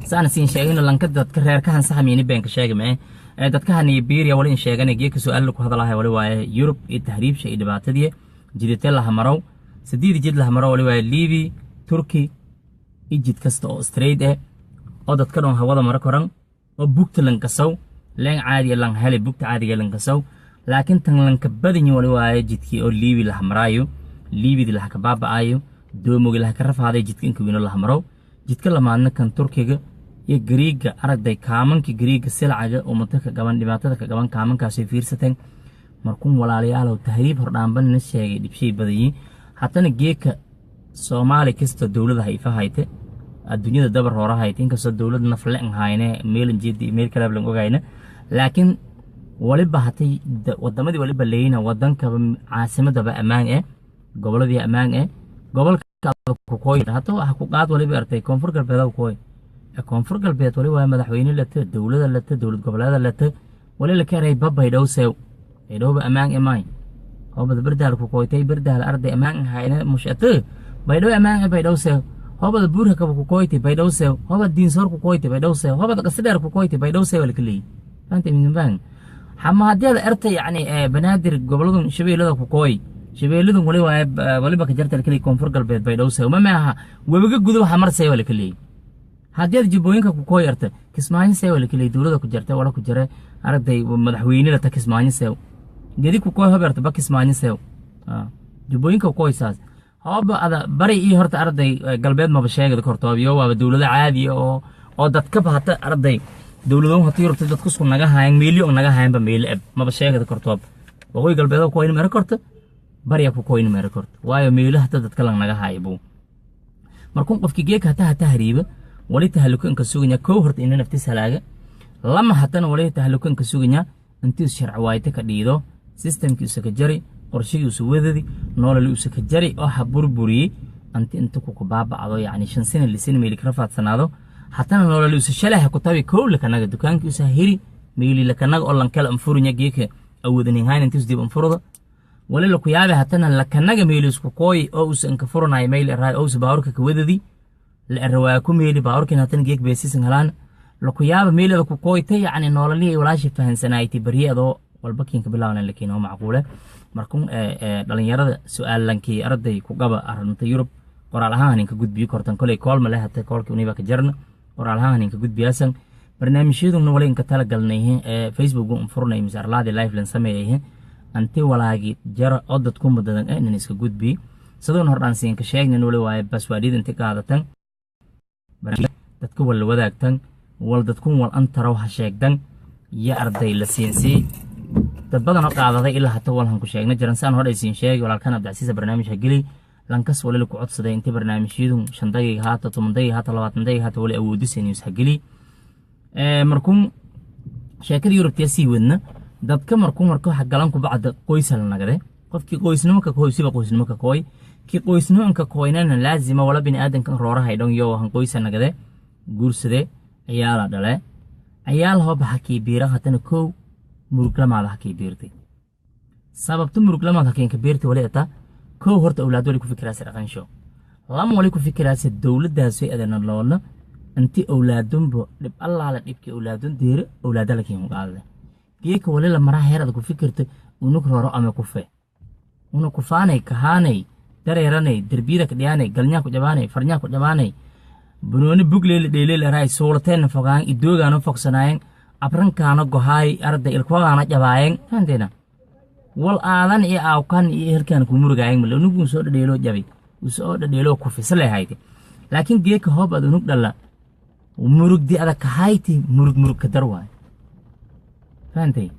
Saana siin sheegayno lanka dadka reerkahan saxmiyani beenka sheegi mae ee dadkahani biiriya wali in sheegana. Geeka su'aal ku hadalahay wali waaye Yurub iyo tahriibsha iyo dhibaatadii jidite laha marow. Sideed jid laha marow wali waaye Libi, Turki iyo jid kasta oo straight eh oo dadka dhan hawada mara koran oo bugta lankasow leen caadi lan helay, bugta caadiga lankasow. Laakiin tan lanka badanyi wali waaye jidkii oo Liibi laha maraayo, Liibidi laha ka baaba'ayo, doomogi laha ka rafaaday, jidka inka wiino laha marow. Jidka lamaadna kan Turkiga iyo Gariiga, aragday kaamanka Gariiga, silcaga ummado ka qaban, dhibaatada ka qaban kaamankaasay fiirsateen. Markuun walaalayaalow, tahriib hordhaanbanina sheegay, dhibshay badayiin. Haddana geeka Soomaali kasta dowlada ha ifa hayte, adduunyada dabar hoora hayte, inkastoo dowlad nafle an hayne meelan jeedi meel kale lan ogayna, laakiin waliba hatay wadamadii waliba leeyina wadankaba caasimadaba ammaan eh, goboladii ammaan eh. Gobolka kukooy hata waxa ku qaad waliba artay Koonfur Galbeed kooy. Koonfur Galbeed wali waa madaxweyne lata, dowlada lata, dowlad goboleeda lata, wali la karay babay dhow sew baydhowba ammaan emaay. Hobada Berdaal ku kooytay, Berdaal arday ammaan hayna mushate, Baydhow ammaan e, Baydhow sew. Hobada Buurha Kaba ku kooytay, Baydhow sew. Hobada Diinsoor ku kooytay, Baydhow sew. Hobada Qasidheer ku kooytay, Baydhow sew la kaleeyay. Fahantay midnabaan xama haddii aad ertay yacni Banaadir, goboladun Shabeellada ku kooy, Shabeelladun wali waaye waliba ka jarta la kaleeyay Koonfur Galbeed, Baydhow sew. Ma maaha webiga gudow xamar sew la kaleeyay. Haddii aad Jubbooyinka ku kooy erta, Kismaayo sew la kaleeyay, dowladda ku jarta wala ku jira aragtay madaxweynada ta, Kismaayo sew. Gedi ku kooy hoberta ba, Kismaayo sew. Jubbooyinka ku kooysaas hooba ada bari iyo horta arday galbeed maba sheegada kortoobiyo, waaba dowlado caadi oo dadkaba hata arday dowlado hata Yurubta dadku isku naga hayan meelyo naga hayanba meelo eb maba sheegada kortoob. Waqooyi Galbeed ku koyni mara korta, bariya ku koyni mara korta, waayo meelo hata dadka lang naga hayo buu. Markuun qofkii geeka hata hariiba wali tahaluka inka suganya: kow, horta ina naftiis halaaga; lama, hatana wali tahaluka inka suganya intii sharci waayte ka dhiido, systemkii usa ka jari, qorshigii usa wadadi, nololi usa ka jari oo ha burburiyey anti inta ku baabacdo, yacni 5 sano lisina meeli kala faadsanaado. Hatana nololi usa shalay ku tabi kow lakanaga dukaankii usa hiri meeli lakanaga oo lankala anfurunya geeka awoodanin hayn intii dib anfurudo. Wali la ku yaabay hatana lakanaga meeli isku kooy oo usa inka furanay meel raay oo usa baawurka ka wadadi la erwaa ku meeli baawurkin hatana geek beesisan halaan la ku yaaba meelada ku kooytay, yacni nololihii walaashi fahansanaaytay baryi adoo walba kiinka bilaaban lakiin oo macquule. Markuun dhalinyarada su-aalankii arday ku qaba arrinta Yurub, qoraal ahaan inka gudbiyo kortan. Koley koolma leh hata koolkii uniba ka jarna, qoraal ahaan inka gudbiyaasan. Barnaamijyaduna wali inka tala galnay ee Facebook un furnay mise arlaadi live lan sameeyay anti walaagi jara oo dadku mudadan ee nin iska gudbi. Sidoon hordhaan siinka sheegnan wali waaye baswaadiyada inta qaadatan, dadka wala wadaagtan, wal dadkun wal antarow ha sheegdan iyo arday la siinsii. Dad badan oo qaadaday ilaa hata walhan ku sheegna jiran saan hor aysiin sheegay. Walaalkan Cabdicasiis barnaamij ha geli, lankas wali ku codsaday intii barnaamijyadu 5 daqiiqa haata, 10 daqiiqa haata, 20 daqiiqa haata, wali awoodisa news ha geli. Markuun sheekada Yurubtiya sii wadna. Dadka markuu marka waxa galan ku bacda qoysa la nagade, qofkii qoysnimo ka kooy siba qoysnimo ka kooy, kii qoysnimo ka kooynana laazima wala bini aadanka roorahay dhan yo han qoysa nagade, guursade, ciyaala dhale, ciyaal hoo baxa kii biira. Hatana kow muruglamaada hakii biirtay. Sababta muruglamaad hakeenka biirtay wali ata: kow, horta awlaad wali ku fikiraasa dhaqansho; lama, wali ku fikiraasa dowladdaasay adana loolna inti awlaadunba dhib allaala dhibkii awlaadun deere awlaadala kiin qaadade. Geeka wali la maraa heer ada ku fikirta unug roro ama kufe una kufaanay kahaanay dareeranay derbiyada ka dhiyaanay, galnyaa ku jabaanay, farnyaa ku jabaanay. Banooni bugleyla dheeleyla suulateena fogaan, idoogaana fogsanaayeen, abrankaana gohaay, arday ilkoogaana jabaayeen. Fahanteena wal aadan iyo aawkan iyo ehelkaan ku murugaayen male. Unugun soo dhadheeloo jabay, soo dhadheeloo kufisa lehayti. Laakiin geeka hoob aad unug dhalla, murugdi adag kahayti, murug murug ka dar waay. Fahantay?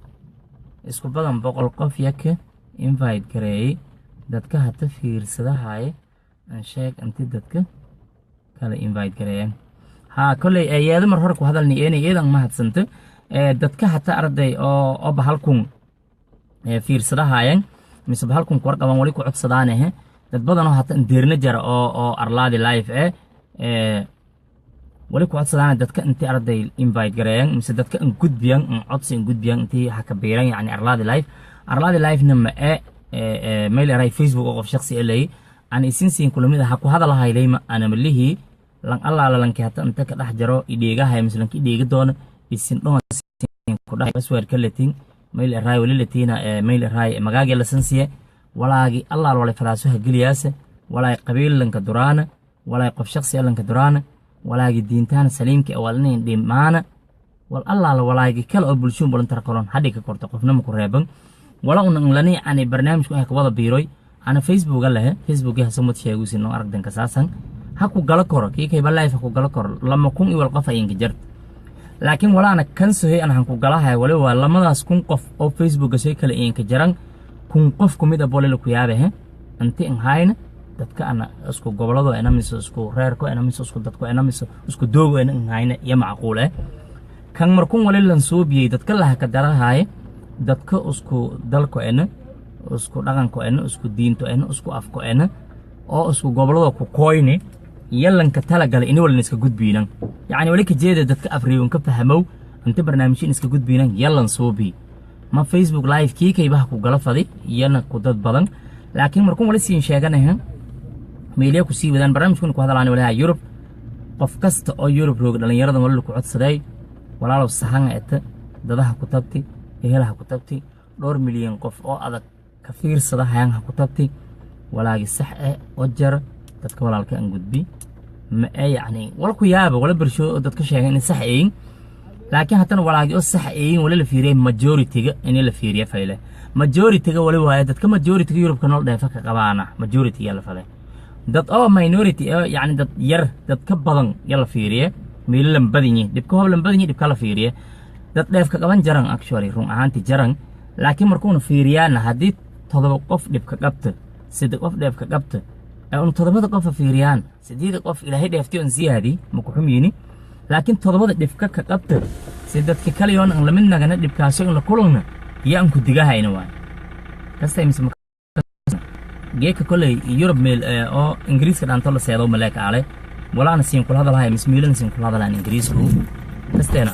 Isku badan 100 qof yaka invite gareeyey. Dadka hata fiirsadahaye aan sheeg inti dadka kala invite gareeyeen. Haa, kolley yeedo mar hore ku hadalni eenay eedan mahadsanta. Dadka hata arday oo bahalkun fiirsadahaayeen mise bahalkun ku warqaban, wali ku codsadaanahe dad badan oo hata indeerna jara oo Arlaadi Live wali ku codsadaana dadka intii arday invite gareeyeen mise dadka in gudbiyan, in codsi in gudbiyan intii ha ka biiran. Yacni Arlaadi Live, Arlaadi Live-na ma e mail eray Facebook oo qof shakhsi elay aan isin siin kulamid ha ku hadalahayleyma ana malihii lan allaala lanki hata inta ka dhex jaro idheegahay mise lanki idheega doona isin dhon ku dhex password ka letin, mail eray wali letiina, mail eray magaagi lasansiye, walaagi allaal walay fadaaso ha geliyaase, walaay qabiil lanka duraana, walaay qof shakhsi lanka duraana, walaagi diintaana saliimka walinayn dhimaana, wal allaala walaagi kale oo bulshuun bulantar kolon hadhi ka korto, qofna ma ku reeban. Wala una lani ani barnaamijku ah wada biiroy. Ana Facebooka lehe, Facebooka hasumad sheegusi noo aragdan kasaasan ha ku galo koro kii kayba live ha ku galo koro 2000 iyo wal qof ayinka jart. Laakiin walaana kan sohay an han ku galahay wali waa 2000 qof oo Facebooka shay kale ayinka jaran, 1000 qof ku mid a bolila ku yaabahe inti in hayna dadka ana isku gobolado ena mise isku reerko ena mise isku dadko ena mise isku doogo ena in hayna iyo macquul eh. Kan markun wali lan suubiyey dadka laha ka darahaye dadka isku dalko ena, isku dhaqanko ena, isku diinto ena, isku afko ena oo isku gobolado ku koyne yalanka talagalay ini walan iska gudbiinan. Yacni wali ka jeeda dadka afriiwan ka fahamow inta barnaamijyin iska gudbiinan yalan suubi ma Facebook live kii kaybaha ku gala fadi iyana ku dad badan. Laakiin markun wali siin sheeganaha meeliya ku sii wadaan barnaamijkuna ku hadlaan walaha Yurub. Qof kasta oo Yurub rooga, dhallinyarada wali ku codsaday: walaalow, sahanga eta dadaha ku tabti, ehelaha ku tabti, dhowr milyan qof oo adag ka fiirsada hayanha ku tabti, walaagi sax eh oo jara dadka walaalka aan gudbi ma ee. Yacni wala ku yaaba wala bersho oo dadka sheegay inay sax eeyin, laakiin haddana walaagi oo sax eeyin wali la fiiriyay majority-ga in la fiiriya fayle. Majority-ga wali waaye dadka majority-ga Yurubka nool dheefa ka qabaana majority-ga la falay. Dad oo minority oo yacni dad yar, dad ka badan ya la fiiriye meelo lan badan yihin, dhibka hoob lan badan yihin, dhibka la fiiriye dad dheef ka qaban jaran. Actually, run ahaantii jaran, laakiin markuuna fiiriyaana haddii 7 qof dhibka qabta, 3 qof dheefka qabta, ee un 7da qofa fiiriyaan, 8da qof Ilaahay dheeftiyo on siyaadi ma ku xumyiini. Laakiin 7da dhibka ka qabta si dadka kaliyoon an lamid nagana dhibkaaso in la kulungna iyo an ku digahayna waay kasta mise geeka. Koley Yurub meel oo Ingiriiska dhaanto la seedo maleeka ale walaana siin kula hadalhay mise meelana siin kula hadalahan Ingiriisku kasteena.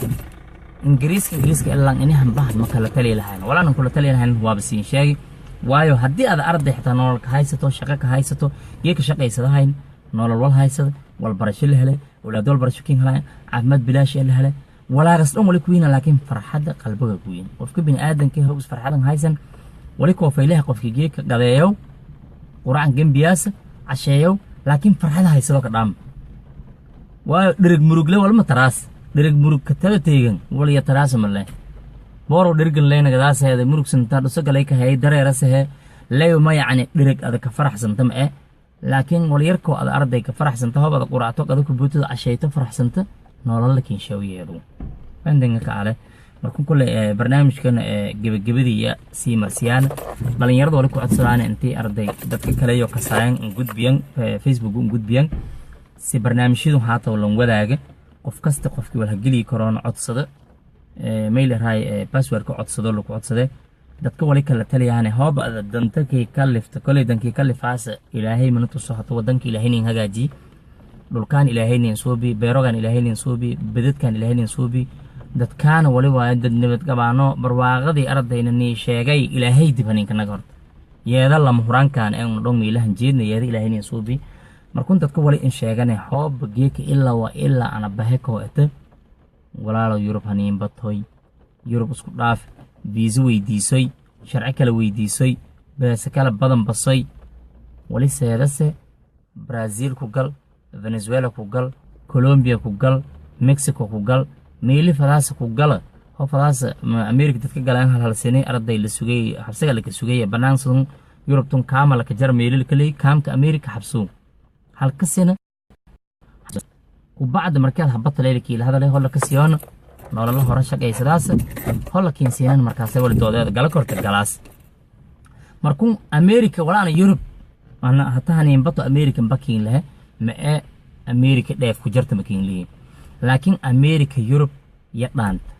Ingiriiska ilaan ini hanbahan ma kala tali lahayn, walaanan kula tali lahayn waaba siin sheegi waayo. Haddii aad arday xitaa nolol ka haysato, shaqo ka haysato, geeka shaqaysadahayn, nolol wal haysada, wal barasho la helay, awlaad wal barasho kin helayn, caafimaad bilaash la helay, walaagas dhan wali kuwiina, laakiin farxadda qalbiga kuwiin. Qofka bini aadanka hogis farxadan haysan wali koofaylaha qofkii geeka gadeeyow, quracan gembiyaasa casheeyow, laakiin farxada haysado ka dhaama. Waayo dhereg murugle walma taraas, dhereg murug ka taba teegan waliya taraasa male boorow dherigan leynagadaasheeda murugsantaa dhuso galay ka hayay dareerasahe leyo ma. Yacni dhereg ada ka faraxsanta ma eh, laakiin walyarkoo ada arday ka faraxsanta hob ada quracto, qada ku buutada, cashayto, faraxsanta, nolol la kinshaw yeedu fandinga ka ale. Markun kule barnaamijkan gebagabadii sii marsiyaan dhalinyarada wali ku codsadaan intii arday dadka kaleyo kasaayan in gudbiyan, Facebook in gudbiyan, si barnaamijyadu haata lan wadaaga. Qof kasta qofkii wal hageliyi karoona codsada, mail raay password ka codsado lagu codsade. Dadka wali kala taliyaane hoob ada dantakii ka lifta koley dankii ka lifaasa Ilaahay mana tuso. Hata wadanka Ilaahay nin hagaajiyi, dhulkaan Ilaahay nin suubi, beerogan Ilaahay nin suubi, bedadkan Ilaahay nin suubi, dadkaana wali waayo dad nabad qabaano, barwaaqadii ardayna nii sheegay Ilaahay dib haninka naga horta yeeda lama huraankaan ee una dhong miilahan jeedna yeeda Ilaahay nin suubi. Markun dadka wali in sheegane hooba geeka ilaa waa ilaa ana bahe koo ete: walaalow, Yurub haniin batoy, Yurub isku dhaaf, viisa weydiisoy, sharci kale weydiisoy, beese kale badan basoy, wali seedase Brazil ku gal, Venezuela ku gal, Colombia ku gal, Mexico ku gal, meeli fadaasa ku gala. Ho fadaasa America dadka galaan hal hal sane arday la sugay, xabsiga laka sugay banaan sun. Yurubtun kaama laka jar, meeli kale kaamka America xabsuun halka sano kubacda. Markaad habata leylkii la hadalay holla ka siyoona nololo hore shaqaysadaas holla keensiinan, markaasay wali doodeeda gala korta galaas. Markuun America walaana Yurub ana hatahanin bato American bakiin lehe ma ee America dheef ku jarta makiin lihi, laakiin America Yurub ya dhaanta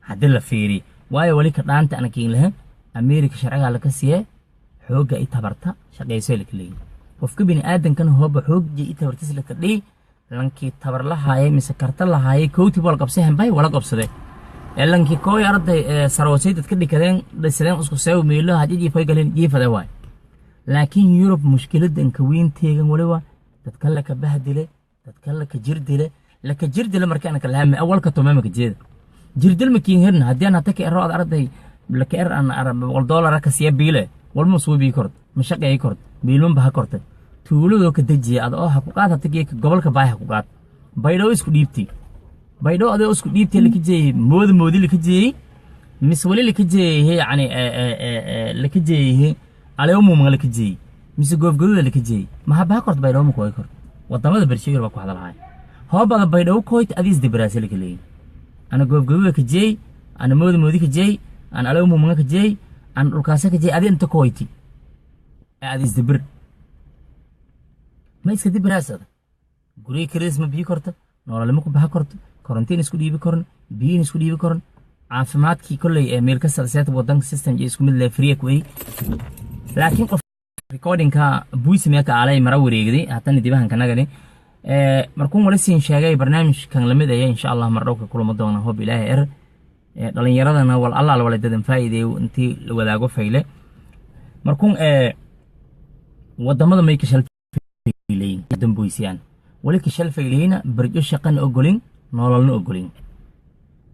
haddii la fiiriyo. Waayo, wali ka dhaanta ana kiin lehe America sharcigaa laka siiyee, xoogga i tabarta shaqayso laka leeyahy. Qofka bini aadankan hooba xoogji i tabartis laka dhihi, lankii tabar lahaayay mise karta lahaayay kowti wal qabsay hambay wala qabsade ee lankii kooy arday ee saroosay dadka dhikadeen dhisadeen isku seew meelo haji jiifay galeen jiifade waay. Laakiin Yurub mushkiladda inka weyn teegan waliba dadka laka bahdile, dadka laka jirdile, laka jirdile. Markaan ka lahaa awalka tumama ka jeeda jirdil makiin hirna. Haddii aan hata ka ero ad arday laka er aan $100 ka siya biile walma soo bii kort, ma shaqeey kort, biilman ba ha korta tuuladoo ka dejiya ad oo ha ku qaad. Hata geeka gobolka Baay ha ku qaad, Baydhoo isku dhiibti, Baydhoo adoo isku dhiibtay laka jeeyey mooda moodi laka jeeyey mise wali laka jeeyey, yacni laka jeeyey aleemuumga laka jeeyey mise Goofgaduuda laka jeeyey, ma haba ha korto Baydhoo ma kooy korto. Wadamada bersheegar baa ku hadalhaaya. Hoobada Baydhoo koyt adiis dibaraase laka leeyey, ana Goofgaduuda ka jeey, ana mooda moodi ka jeey, ana aleemuumga ka jeey, ana dhulkaasa ka jeey, adi inta koyti adiis dibir ma iska dibiraasada guriga kariis ma biyi korto, nololima ku baha korto, korontiin isku dhiibi koran, biyiin isku dhiibi koran, caafimaadkii kolley ee meel kasta seet wadanka system iyo isku mid le free ku ay. Laakiin qof recordingka buisi meeka alay mara wareegday hatana dibahan kanagani ee markuun wala siin sheegay barnaamijkan lamid aya insha Allah mar dhowka kulama doona, hob Ilaahay er. Dhalinyaradana wal allaal wala dadan faa'iideeyo intii la wadaago fayle. Markuun wadamada may ka shalfayleyin damboysiyaan wali ka shalfayleyna barjo shaqana ogolin, nololna ogolin,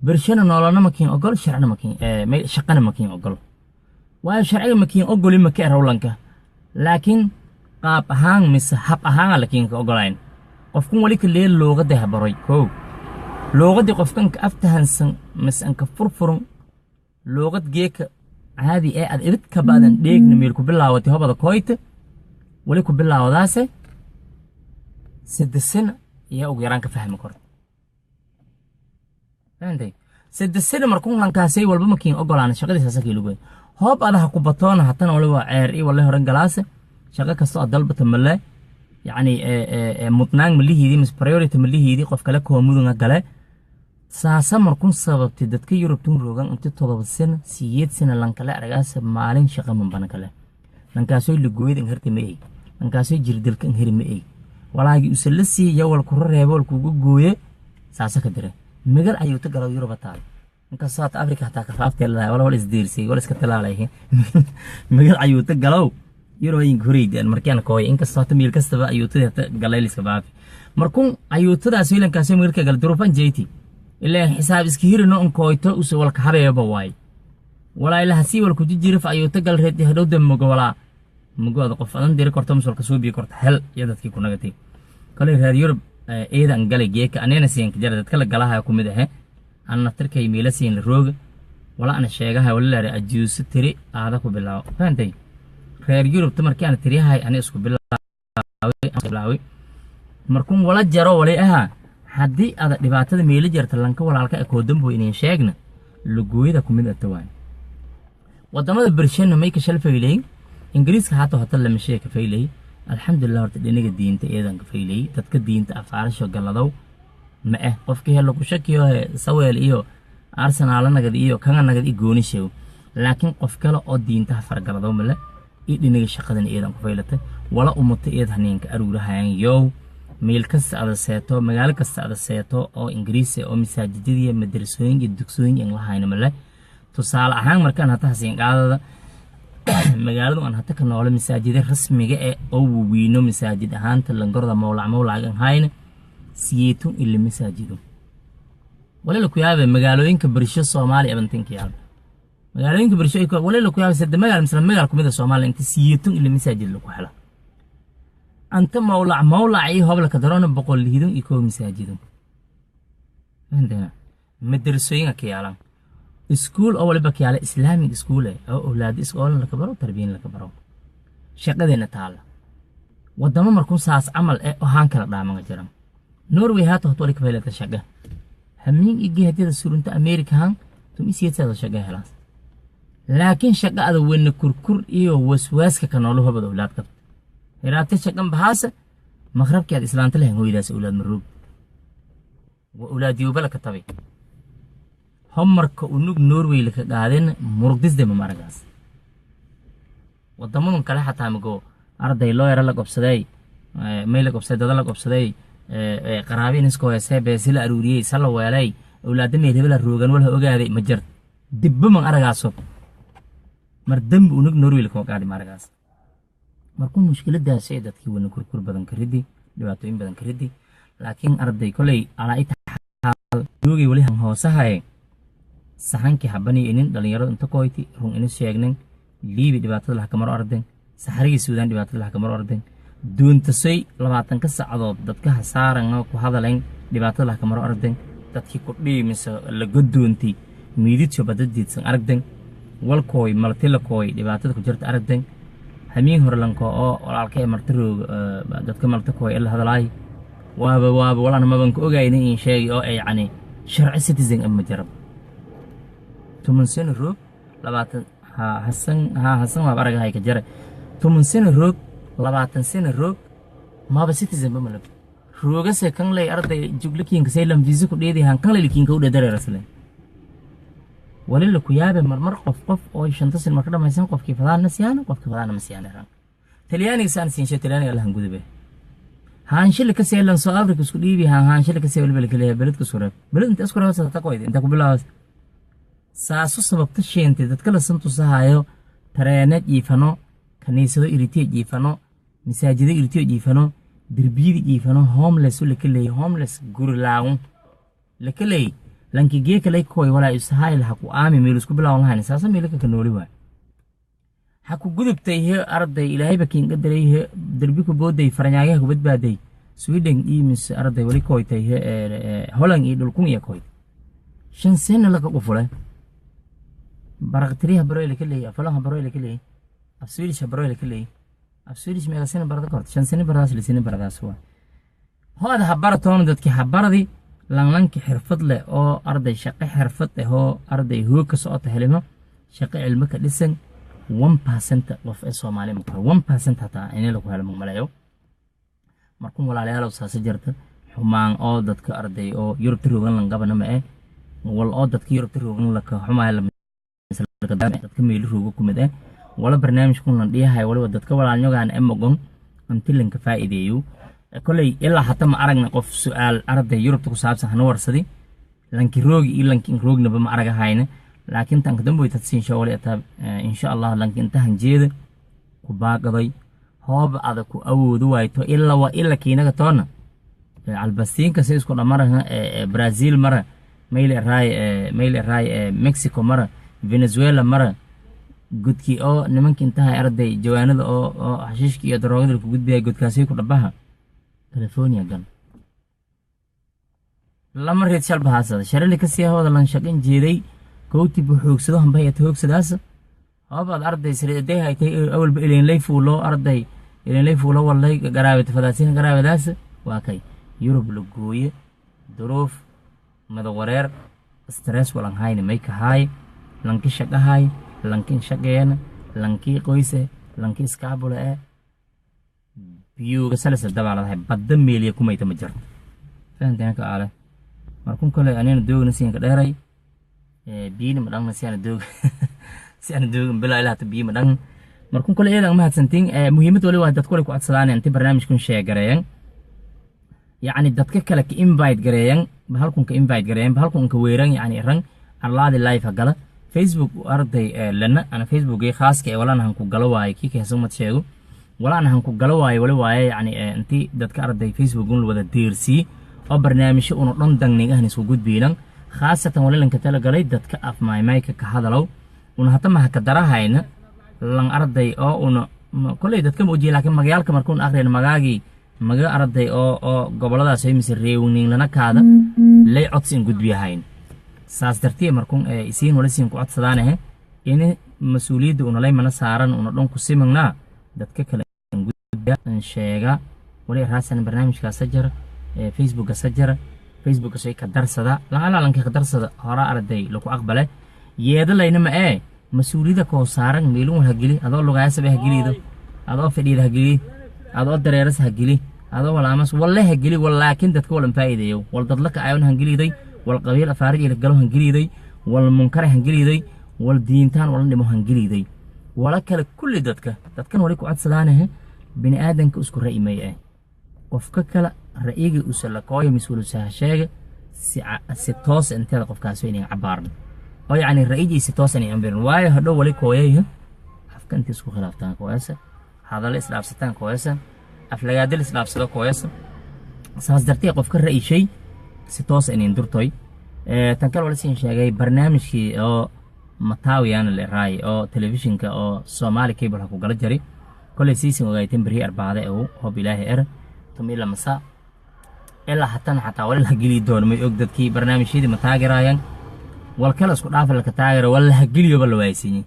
bershana nololna makiin ogol, sharcina makiin shaqana makiin ogol. Waayo, sharciga makiin ogolin maka erowlanka, laakiin qaab ahaan mise hab ahaan lakiin ka ogolayn. Qofkun wali ka lee luuqadda habaroy kow, luuqadii qofkan ka aftahansan mise anka furfurun luuqad geeka caadi ee aad ibid ka baadan dheegna meel ku bilaawatay hobada koyta wali ku bilaawadaase 3 sano iyo ugu yaraan ka fahmi korto. Fahantay? 3 sano markuun lankaasay walba makiin ogolaan shaqadiis asakii lagoy hoob adaha ku batoona hatana waliba ceer i wale horan galaase shaqo kasta oo dalbata male, yacni mudnaan malihiidii mise priority malihiidii, qof kale koomudunga gale. Saasa markun sababtay dadka Yurubtun roogan inti 7 sano 8 sano lankale aragaasa maalin shaqa manbana kale. Lankaasoy lagooyada inherta ma ey, lankaasoy jirdilka inheri ma ey, walaagii use la siiya wal kura reebo wal kuga gooye saasa ka dire migal ayuu ta galo Yuruba taal. Inkastoo hata Afrika hataa kafaafteeladahay wala wal isdiirsay wal iska talaalay migal ayuu ta galow Yurub horeydan markaan kooy. Inkastoo hata meel kastaba ayuutadii hata galayliska baafi markuun ayuutadaas wiilankaasoo migalka gal durufan jeyti ilaa xisaab iska hirino un kooyto use walka habeeba waay walaa ilaha sii wal kuji ayuuta gal reedi hadhowda mogo walaa mogoada qof adan diri korto mise walka soo biyi korto hel iyo dadkii ku nagatay kale reer Yurub eedan galay geeka anena siinka jara dadka la galaha ku mid ahe an naftarkay meela siin la rooga wala ana sheegahay wala leeyahay ajuuso tiri aada ku bilaabo. Fahantay? Reer Yurub tamarkii aan tiriyahay ani isku bilaaway markuun wala jaro wali ahaa haddii aada dhibaatada meelo jarta lanka walaalka ee koodambo inay sheegna lugooyada ku mid ata waay. Wadamada bershana may ka shalfaylay Ingiriiska hata hata lama shee ka faylay, alxamdulilah. Horta dhinaga diinta eedan ka faylay dadka diinta afaarasho galadow ma eh qofkii helo ku shakiyo he saweel iyo Arsenal nagad iyo kanga nagad i gooni sheego, laakiin qof kale oo diintaha fargaladow male iyo dhinaga shaqadan eedan ku faylatay wala umata eed haniinka aruurahayan yow meel kasta ada seeto, magaalo kasta ada seeto oo Ingiriisi oo masaajidadii madrasooyin iyo dugsooyin in la hayno male. Tusaale ahaan markaan hata hasiin qaadada magaaladu aan hata ka noolo masaajida rasmiga ee oo wawiino masaajid ahaanta langorda mowlac mowlac aan hayna 82 masaajido. Wali la ku yaabay magaalooyinka bersho Soomaaliya abantinka yaal magaalooyinka bersho wali la ku yaabay saddex magaal misla magaal kumida Soomaaliya inta 82 masaajid lagu helo. Anta mawlac mawlac iyo hoblaka daroona 161 masaajido, fahanteena? Madrasooyinka ka yaalan, iskuul oo waliba ka yaala, Islamic school oo awlaad iskoolan laka baro, tarbiyan laka baro, shaqadeena taala. Wadamo markuu saas camal ee ahaan kala dhaamanga jiran. Norway haata hot wali ka faylata shaqa hamiin igi hadiyada surunta America han tum isiyeedsada shaqa helaas, laakiin shaqa ada weyna kurkur iyo waswaaska ka noolo hobad awlaad qabta hiraabta shaqan bahaasa maqrabkii aad islaanta lahayn hooyadaas awlaad maroog wa awlaadiyobala ka tabay homarka unug Norway laka qaadeen murugdisdema maragaas. Wadamadan kale xataa mago arday loo yara la qobsaday, may la qobsaday, dada la qobsaday, qaraabi inisko heesee beesi la aruuriyey, sa la weelay, awlaada meel hebela roogan walha ogaaday ma jart dibba man aragaaso mar dembi unug Norway lakoo qaadi ma aragaas. Markuu mushkiladaasi ay dadkii wana kurkur badan ka ridi, dhibaatooyin badan ka ridi, laakiin arday koley alaa itaxaal joogay weli han hoosahaye saxankii habani inin dhalinyarada inta koyti run ini sheegnen. Liibi dhibaatada laha kamaro arden, saxarigii Suudaan dhibaatada laha kamaro arden, duuntasay 20-ka sacdood dadka hasaaran ku hadalayn dhibaatada laha kamaro arden, dadkii ku dhiimise laga doontay miididso badadiidsan aragden, walkooy maltilakooy dhibaatada ku jirta aragden. Hamiin horlanko oo walaalka ee marti roog dadka malta kooy ee la hadalaay waaba walaan maban ka ogayna in sheegay oo ay yacni sharci citizen ama jarab 10 sano roog 20 ha Hasan ha Hasan waaba aragahay ka jara 10 sano roog, 20 sano roog maba citizen ba malab roogase kan lay arday juglikiinka saylam visa ku dheedi han kan lay kiinka u dhadareerasle wali la ku yaabe marmar qof oo 5-ta sin marka dhamaysan qofkii fadaana siyaana, qofkii fadaana ma siyaana. Ran Talyaaniga saan siinshe Talyaaniga allahan gudube haanshili ka seelan South Africa isku dhiibi haan haanshili ka see waliba la kaleeyahay beledka isku reeb beled inta isku reebsa ta qoyd inta ku bilaabas saasu sababta sheentay dadka la santusahayo tareene jiifano, kaniisado iritiyo jiifano, masaajido iritiyo jiifano, derbiyada jiifano, homeless la kaleeyay, homeless guri laagun la kaleeyay lanki geeka lay koy walaa isahay laha ku aami meel isku bilaawan lahayn saasa meelka ka nooli waay. Ha ku gudubtay he arday ilaahayba kiin qadaray he derbi ku booday faranyaagaha ku badbaaday Sweden iyo mise arday wali koytay he Holland iyo dhulkun iyo koyt 5 sano laka qufule baraqtiriha baroy laka leeyay, afalaha baroy laka leeyay, af Swedish baroy laka leeyay. Af Swedish meeqa sano barada korta? 5 sano baradaas lisina baradaas waa hooda ha baratoon dadkii ha baradi langlanki xirfad leh oo arday shaqo xirfad eh oo arday hoog ka socota helimo shaqo cilmo ka dhisan 1% qof ee Soomaali ma ku 1% hataa inay lagu helo maleeyo. Markun walaalayaal saasa jirta xumaan oo dadka arday oo Yurubta roogan lan qabana ma eh wal oo dadka Yurubta roogan laka xumaay dadka meelo roogo ku mid eh wala barnaamijkun lan dhiyahay waliba dadka walaalnyogaan e mogon inti lanka faa'iideeyo. Koley ilaa hata ma aragna qof su-aal arday Yurubta ku saabsan hana warsadi lanki roogi iyo lanki roognaba ma aragahayna, laakiin tanka damboy tadsiin wali ataa insha Allah lanki intahan jeeda ku baaqaday hooba ada ku awoodo waayto ilaa waa ila kiinaga toona albasiinka si isku dhamaraha Brazil mara, mayl raay Mexico mara, Venezuela mara, godkii oo nimanka intaha arday jawaanada oo xashiishka iyo daroogada ku gudbaya godkaasi ku dhabaha California gal lama reed shal bahaasada sharali ka sii hooda lan shaqin jeeday kowti buu xoogsado hanbay at hoogsadaas hoobaad arday sariiday haytay awalba ileen fuulo arday ileen fuulo walay garaawada fadaasiin garaawadaas waa kay Yurub la gooye duruuf madawareer stress walan hayne may kahaay lanki shaqahay lankin shaqeena lankii qoyse lankii iskaabula ee biyuga salasa dabaaladahay badda meeliya kumayta ma jirto, fahanteen ka aale. Markun kale anina doogna siinka dheeray biyina ma dhangna si ana doog si ana doogin bilaa ilaa hata biyo ma dhang. Markun kale eedan mahadsantiin. Muhiimad wali waa dadku wali ku codsadaan inti barnaamijkun sheegareeyan, yacni dadka kale ka invite gareeyan, bahalkun ka invite gareeyan, bahalkun ka weeran, yacni rang arlaadi live ha gala Facebook arday lana ana Facebookay khaaska ee walana han ku galo waaye kii ka heesumad sheego walana han ku galo waaye wali waaye yacni inti dadka arday Facebook un wada deersii oo barnaamijyo unu dhan dangnig ahna isku gudbiinan, khaasatan wali lanka talagalay dadka af maaymayka ka hadalow una hata maha ka darahayna lan arday oo una Kolley dadka ma ojiye, laakiin magayaalka markuun akhriyana magaagii maga arday oo goboladaas ay mise reewnin lana kaada lay codsi in gudbiyahayn. Saas dartiye markuun isiin wala siin ku codsadaanahe ini mas-uuliyadda unalay mana saaran una dhan ku simagnaa dadka kale gudbiya sheega. Wali raasan barnaamijkaasa jara, Facebooka sa jara, Facebooka shay ka darsada lacalalanka ka darsada hora arday lagu aqbale yeedalayna ma ee mas-uuliyadda koo saaran meelun wal hageli, adoo lugaayasaba hagelido, adoo fadhiida hageli, adoo dareeras hageli, adoo walaamas walle hageli wal, laakiin dadka walan faa'iideeyo, wal dadlaka ayon hangeliiday, wal qabiil afaarij ila galo hangeliiday, wal munkare hangeliiday, wal diintaan wala dhimo hangeliiday, wala kale kulli dadka dadkan wali ku codsadaanahe. Bini aadanka isku ra'yi may ah, qofka kale ra'yiga usa lakooya mas-uul sheega si toos inteeda qofkaas inay cabaarno oo yacni ra'yigiisa si toos inay ambirin, waayo hadhow wali kooyay afka inta isku khilaaftaan kooyasa, hadallo isdhaafsataan kooyasa, aflagaadil isdhaafsado kooyasa. Saas dartee qofka ra'yi shay si toos inayn durtoy. Tan kale wala siin sheegay barnaamijkii oo mataawiyaana la raay oo telefishinka oo Somali Cable ha ku gala jari. Kolay siisin ogayteen beri Arbaade uu hob Ilaahay er 12 saa ilaa hatana xataa wala la geli doono. May og dadkii barnaamijyadii ma taageerayaan, wal kale isku dhaafa laka taageero, wala la geliyoba la waaysiiyey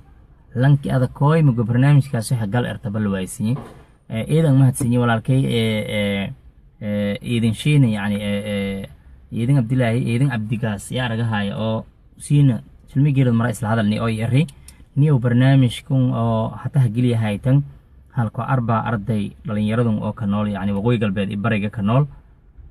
lanki adag kooy mugo barnaamijkaasi gal ertaba la waaysiiyey. Ciidan mahadsinyey walaalkay Ciidan Shiina, yacni Ciidan Cabdilaahi, Ciidan Cabdigaas yaa aragahaya oo siina silmigeerad mara isla hadalni oo yari niyow barnaamijkun oo hataha geliya haytan halko arba arday dhalinyaradun oo ka nool yacni Waqooyi Galbeed iyo bariga ka nool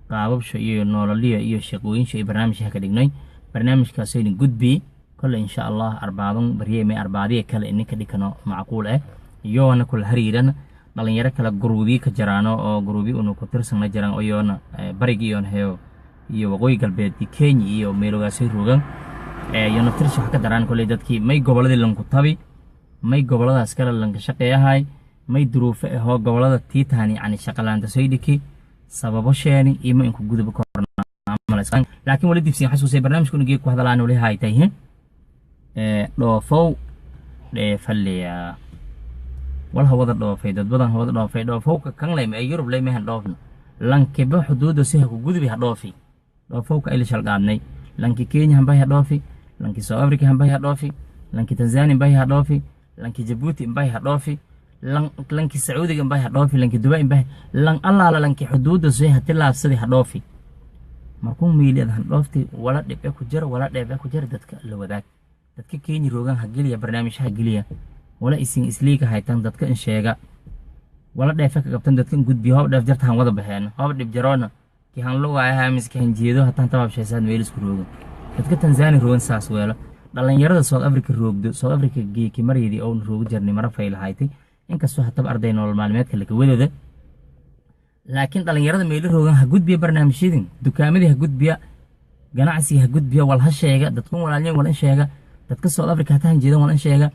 qaababsha iyo noololiya iyo shaqooyinsha iyo barnaamijka ka dhignay barnaamijkaasaynu gudbi. Kolle insha Allah Arbaadun barye may Arbaadiya kale ininka dhikano macquul ah, iyoona kula hariiran dhalinyaro kale guruubiyi ka jaraano oo guruubi unu ku tirsanna jiraan oo iyoona barigi iyoona heyo iyo Waqooyi Galbeed iyo Kenya iyo meelogaasay rogan iyo naftirsi wax ka daraan. Kolley dadkii may goboladii lanku tabi, may goboladaas kale lanka shaqeeyahay, may duruufo ahoo gobolada tiitahan yacni shaqalaanta soydhiki sababo sheeni iyo ma inku guduba korna. Laakiin wali dibsin xasuusay barnaamijka unugii ku hadlaan wali haytay dhoofow dheefaleya wal hawada dhoofay, dad badan hawada dhoofay, dhoofowka kan lay ee Yurub lay mehan dhoofna, lankiba xuduuda si ha ku gudubi ha dhoofi, dhoofowka ayla shalqaadnay. Lanki Kenya hambay ha dhoofi, lanki South Africa hambay ha dhoofi, lanki Tanzania hambay ha dhoofi, lanki Jabuuti hambay ha dhoofi, lanki Sacuudiga hambay ha dhoofi, lanki Dubai hambay, lan allaala lanki xuduuda si ha tilaabsadi ha dhoofi. Markuu miili han dhoofti wala dhibce ku jira, wala dheebe ku jira, dadka la wadaag. Dadka Kenya roogan ha geliya barnaamijyaha geliya, wala isin isliiga haytan dadka in sheega, wala dheefe ka qabtan dadka in gudbiya. Hoob dheef jarta han wada baxeen, hoob dhib jaroona ki han lugaayaha mise ki han jeedo hataan tabaabsheesaad meel isku roogan. Dadka Tanzania roogan saas weelo, dhalinyarada South Africa roogdo, South Africa geeki maryadii oon roogu jarnay mara faylahaaytay, inkastoo hataba arday nolol maalmeedka laka wadada, laakiin dhalinyarada meelo roogan ha gudbiya barnaamijyadin, dukaamadii ha gudbiya, ganacsiga ha gudbiya, wal ha sheega dadkun walaalyan, wal in sheega dadka South Africa hataan jeedan, wal in sheega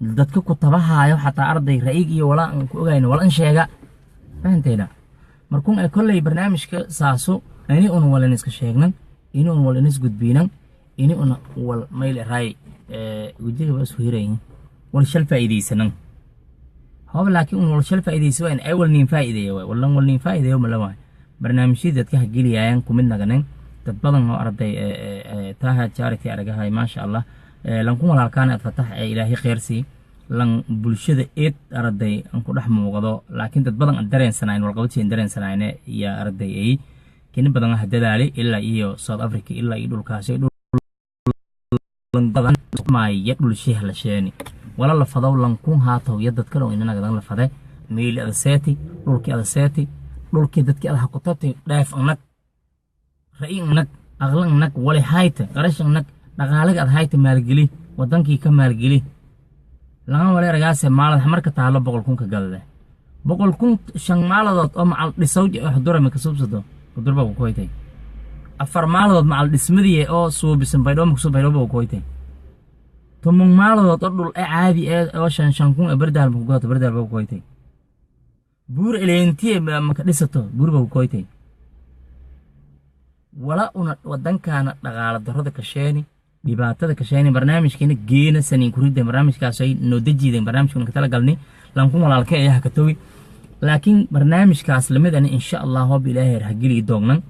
dadka ku tabahaayo, xataa arday ra'yig iyo walaa aan ku ogayn wal in sheega. Fahanteena markuun ay kolley barnaamijka saaso ini un wal in iska sheegnan, ini un wal in is gudbiinan, ini una wal mayl raay wejigaba isku hirayin wal shal faa'iidaysanan hoob. Laakiin un wal shal faa'iidaysa waa in ay wal niin faa'iideeya waay, wallan wal niin faa'iideeyo mala waay. Barnaamijyada dadka ha geliyayaan kumid naganen dad badan oo arday Taha Charity aragahay, maasha Allah, lankun walaalkaan ad Fatax ee Ilaahay khayr sii, lan bulshada eed arday aan ku dhex muuqdo, laakiin dad badan aan dareensanayn walqabadsi aan dareensanayne iyo arday ay kini badan ah dadaali ilaa iyo South Africa ilaa iyo dhulkaasi dhulmaya dhulshiha la sheeni wala la fadow lankun haatow iyo dadka dhow inanagadan la fade meeli ada seeti dhulkii ada seeti dhulkii dadkii ada hakutabtay dheef anag ra'yi anag aqlan anag wali hayta qarash anag dhaqaalaga ad hayta maalgeli wadankii ka maalgeli lama wale ragaase maalad marka taalo 100,000 ka galde 100,000 5 maaladood oo macal dhisawj oo xudura ma kasubsado xudurba ku koytay, 4 maaladood macal dhismadii oo suubisan Baydhabo ma Baydhabo ku koytay, 10 maaladood oo dhul ee caadi ee oo 5,000 ee Bardaal ma ku godato Bardaal ba ku koytay, buur eleentiye ma ka dhisato buur ba ku koytay. Wala una wadankaana dhaqaala darrada kasheeni, dhibaatada kasheeni, barnaamijkeena geena saniin kuridda barnaamijkaas ay noo dejiideen barnaamijka ka tala galnay. Lankun walaalka ayaa ka towi, laakiin barnaamijkaas lamid ani insha Allah hob Ilaahay hageli doognan.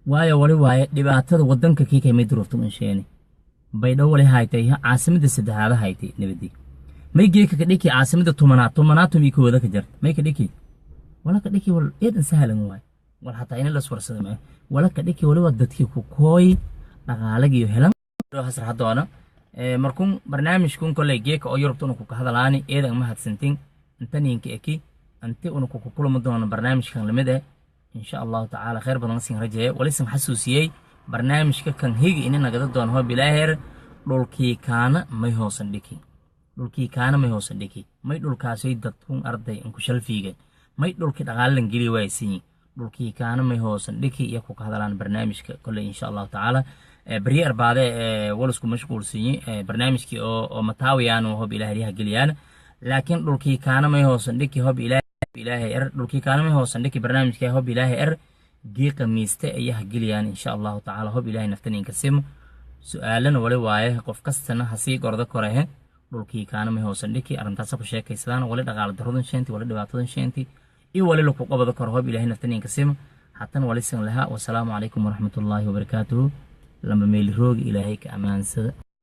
Waayo wali waaye dhibaatada wadanka kii kay may duruufta unsheeni. Baydhabo wali haytay caasimada saddexaada haytay nabadi, may geeka ka dhiki caasimada 10aad, 10aad, 11da ka jarta. May ka dhiki wala ka dhiki wal eedan sahlan waay, wal hataa ina las warsada ma wala ka dhiki waliba dadkii ku kooy dhaqaalagiyo helan hasar hadoona. Markun barnaamijkun koley geeka oo Yurubta una kuka hadalaani. Eedan mahadsantin intaninka eki anti una kuku kulmi doono barnaamijkan lamid eh, insha Allahu tacaala. Khayr badan sin rajeeye. Walisan xasuusiyey barnaamijka kan higi ini nagada doono hob Ilaaheer. Dhulkii kaana may hoosan dhiki, dhulkii kaana may hoosan dhiki, may dhulkaasay dadkun arday inku shalfiigan, may dhulkii dhaqaalalan geli waaysinyi, dhulkii kaana may hoosan dhiki iyo kuka hadalaan barnaamijka kolley insha Allahu tacaala. Berye arbaade walisku mashquulsinyi barnaamijkii oo mataawiyaan hob Ilaahay yaha geliyaan, laakiin dhulkii kaana may hoosan dhiki hob Ilaahay er, dhulkii kaana may hoosan dhiki barnaamijka hob Ilaahay er gii qamiiste ayaha geliyaan insha Allahu tacaala, hob Ilaahay naftaninka simo. Su-aalana wali waaye, qof kastana hasii gordo korehe, dhulkii kaana may hoosan dhiki, arrintaasa ku sheekaysadaan, wali dhaqaala daradan sheenti, wali dhibaatadan sheenti iyo wali laku qabado karo hob Ilaahay naftaninka simo. Hatan walisan lahaa, wasalaamu calaykum waraxmatullaahi wabarakaatuhu. Lamba meeli roogi Ilaahay ka ammaansada.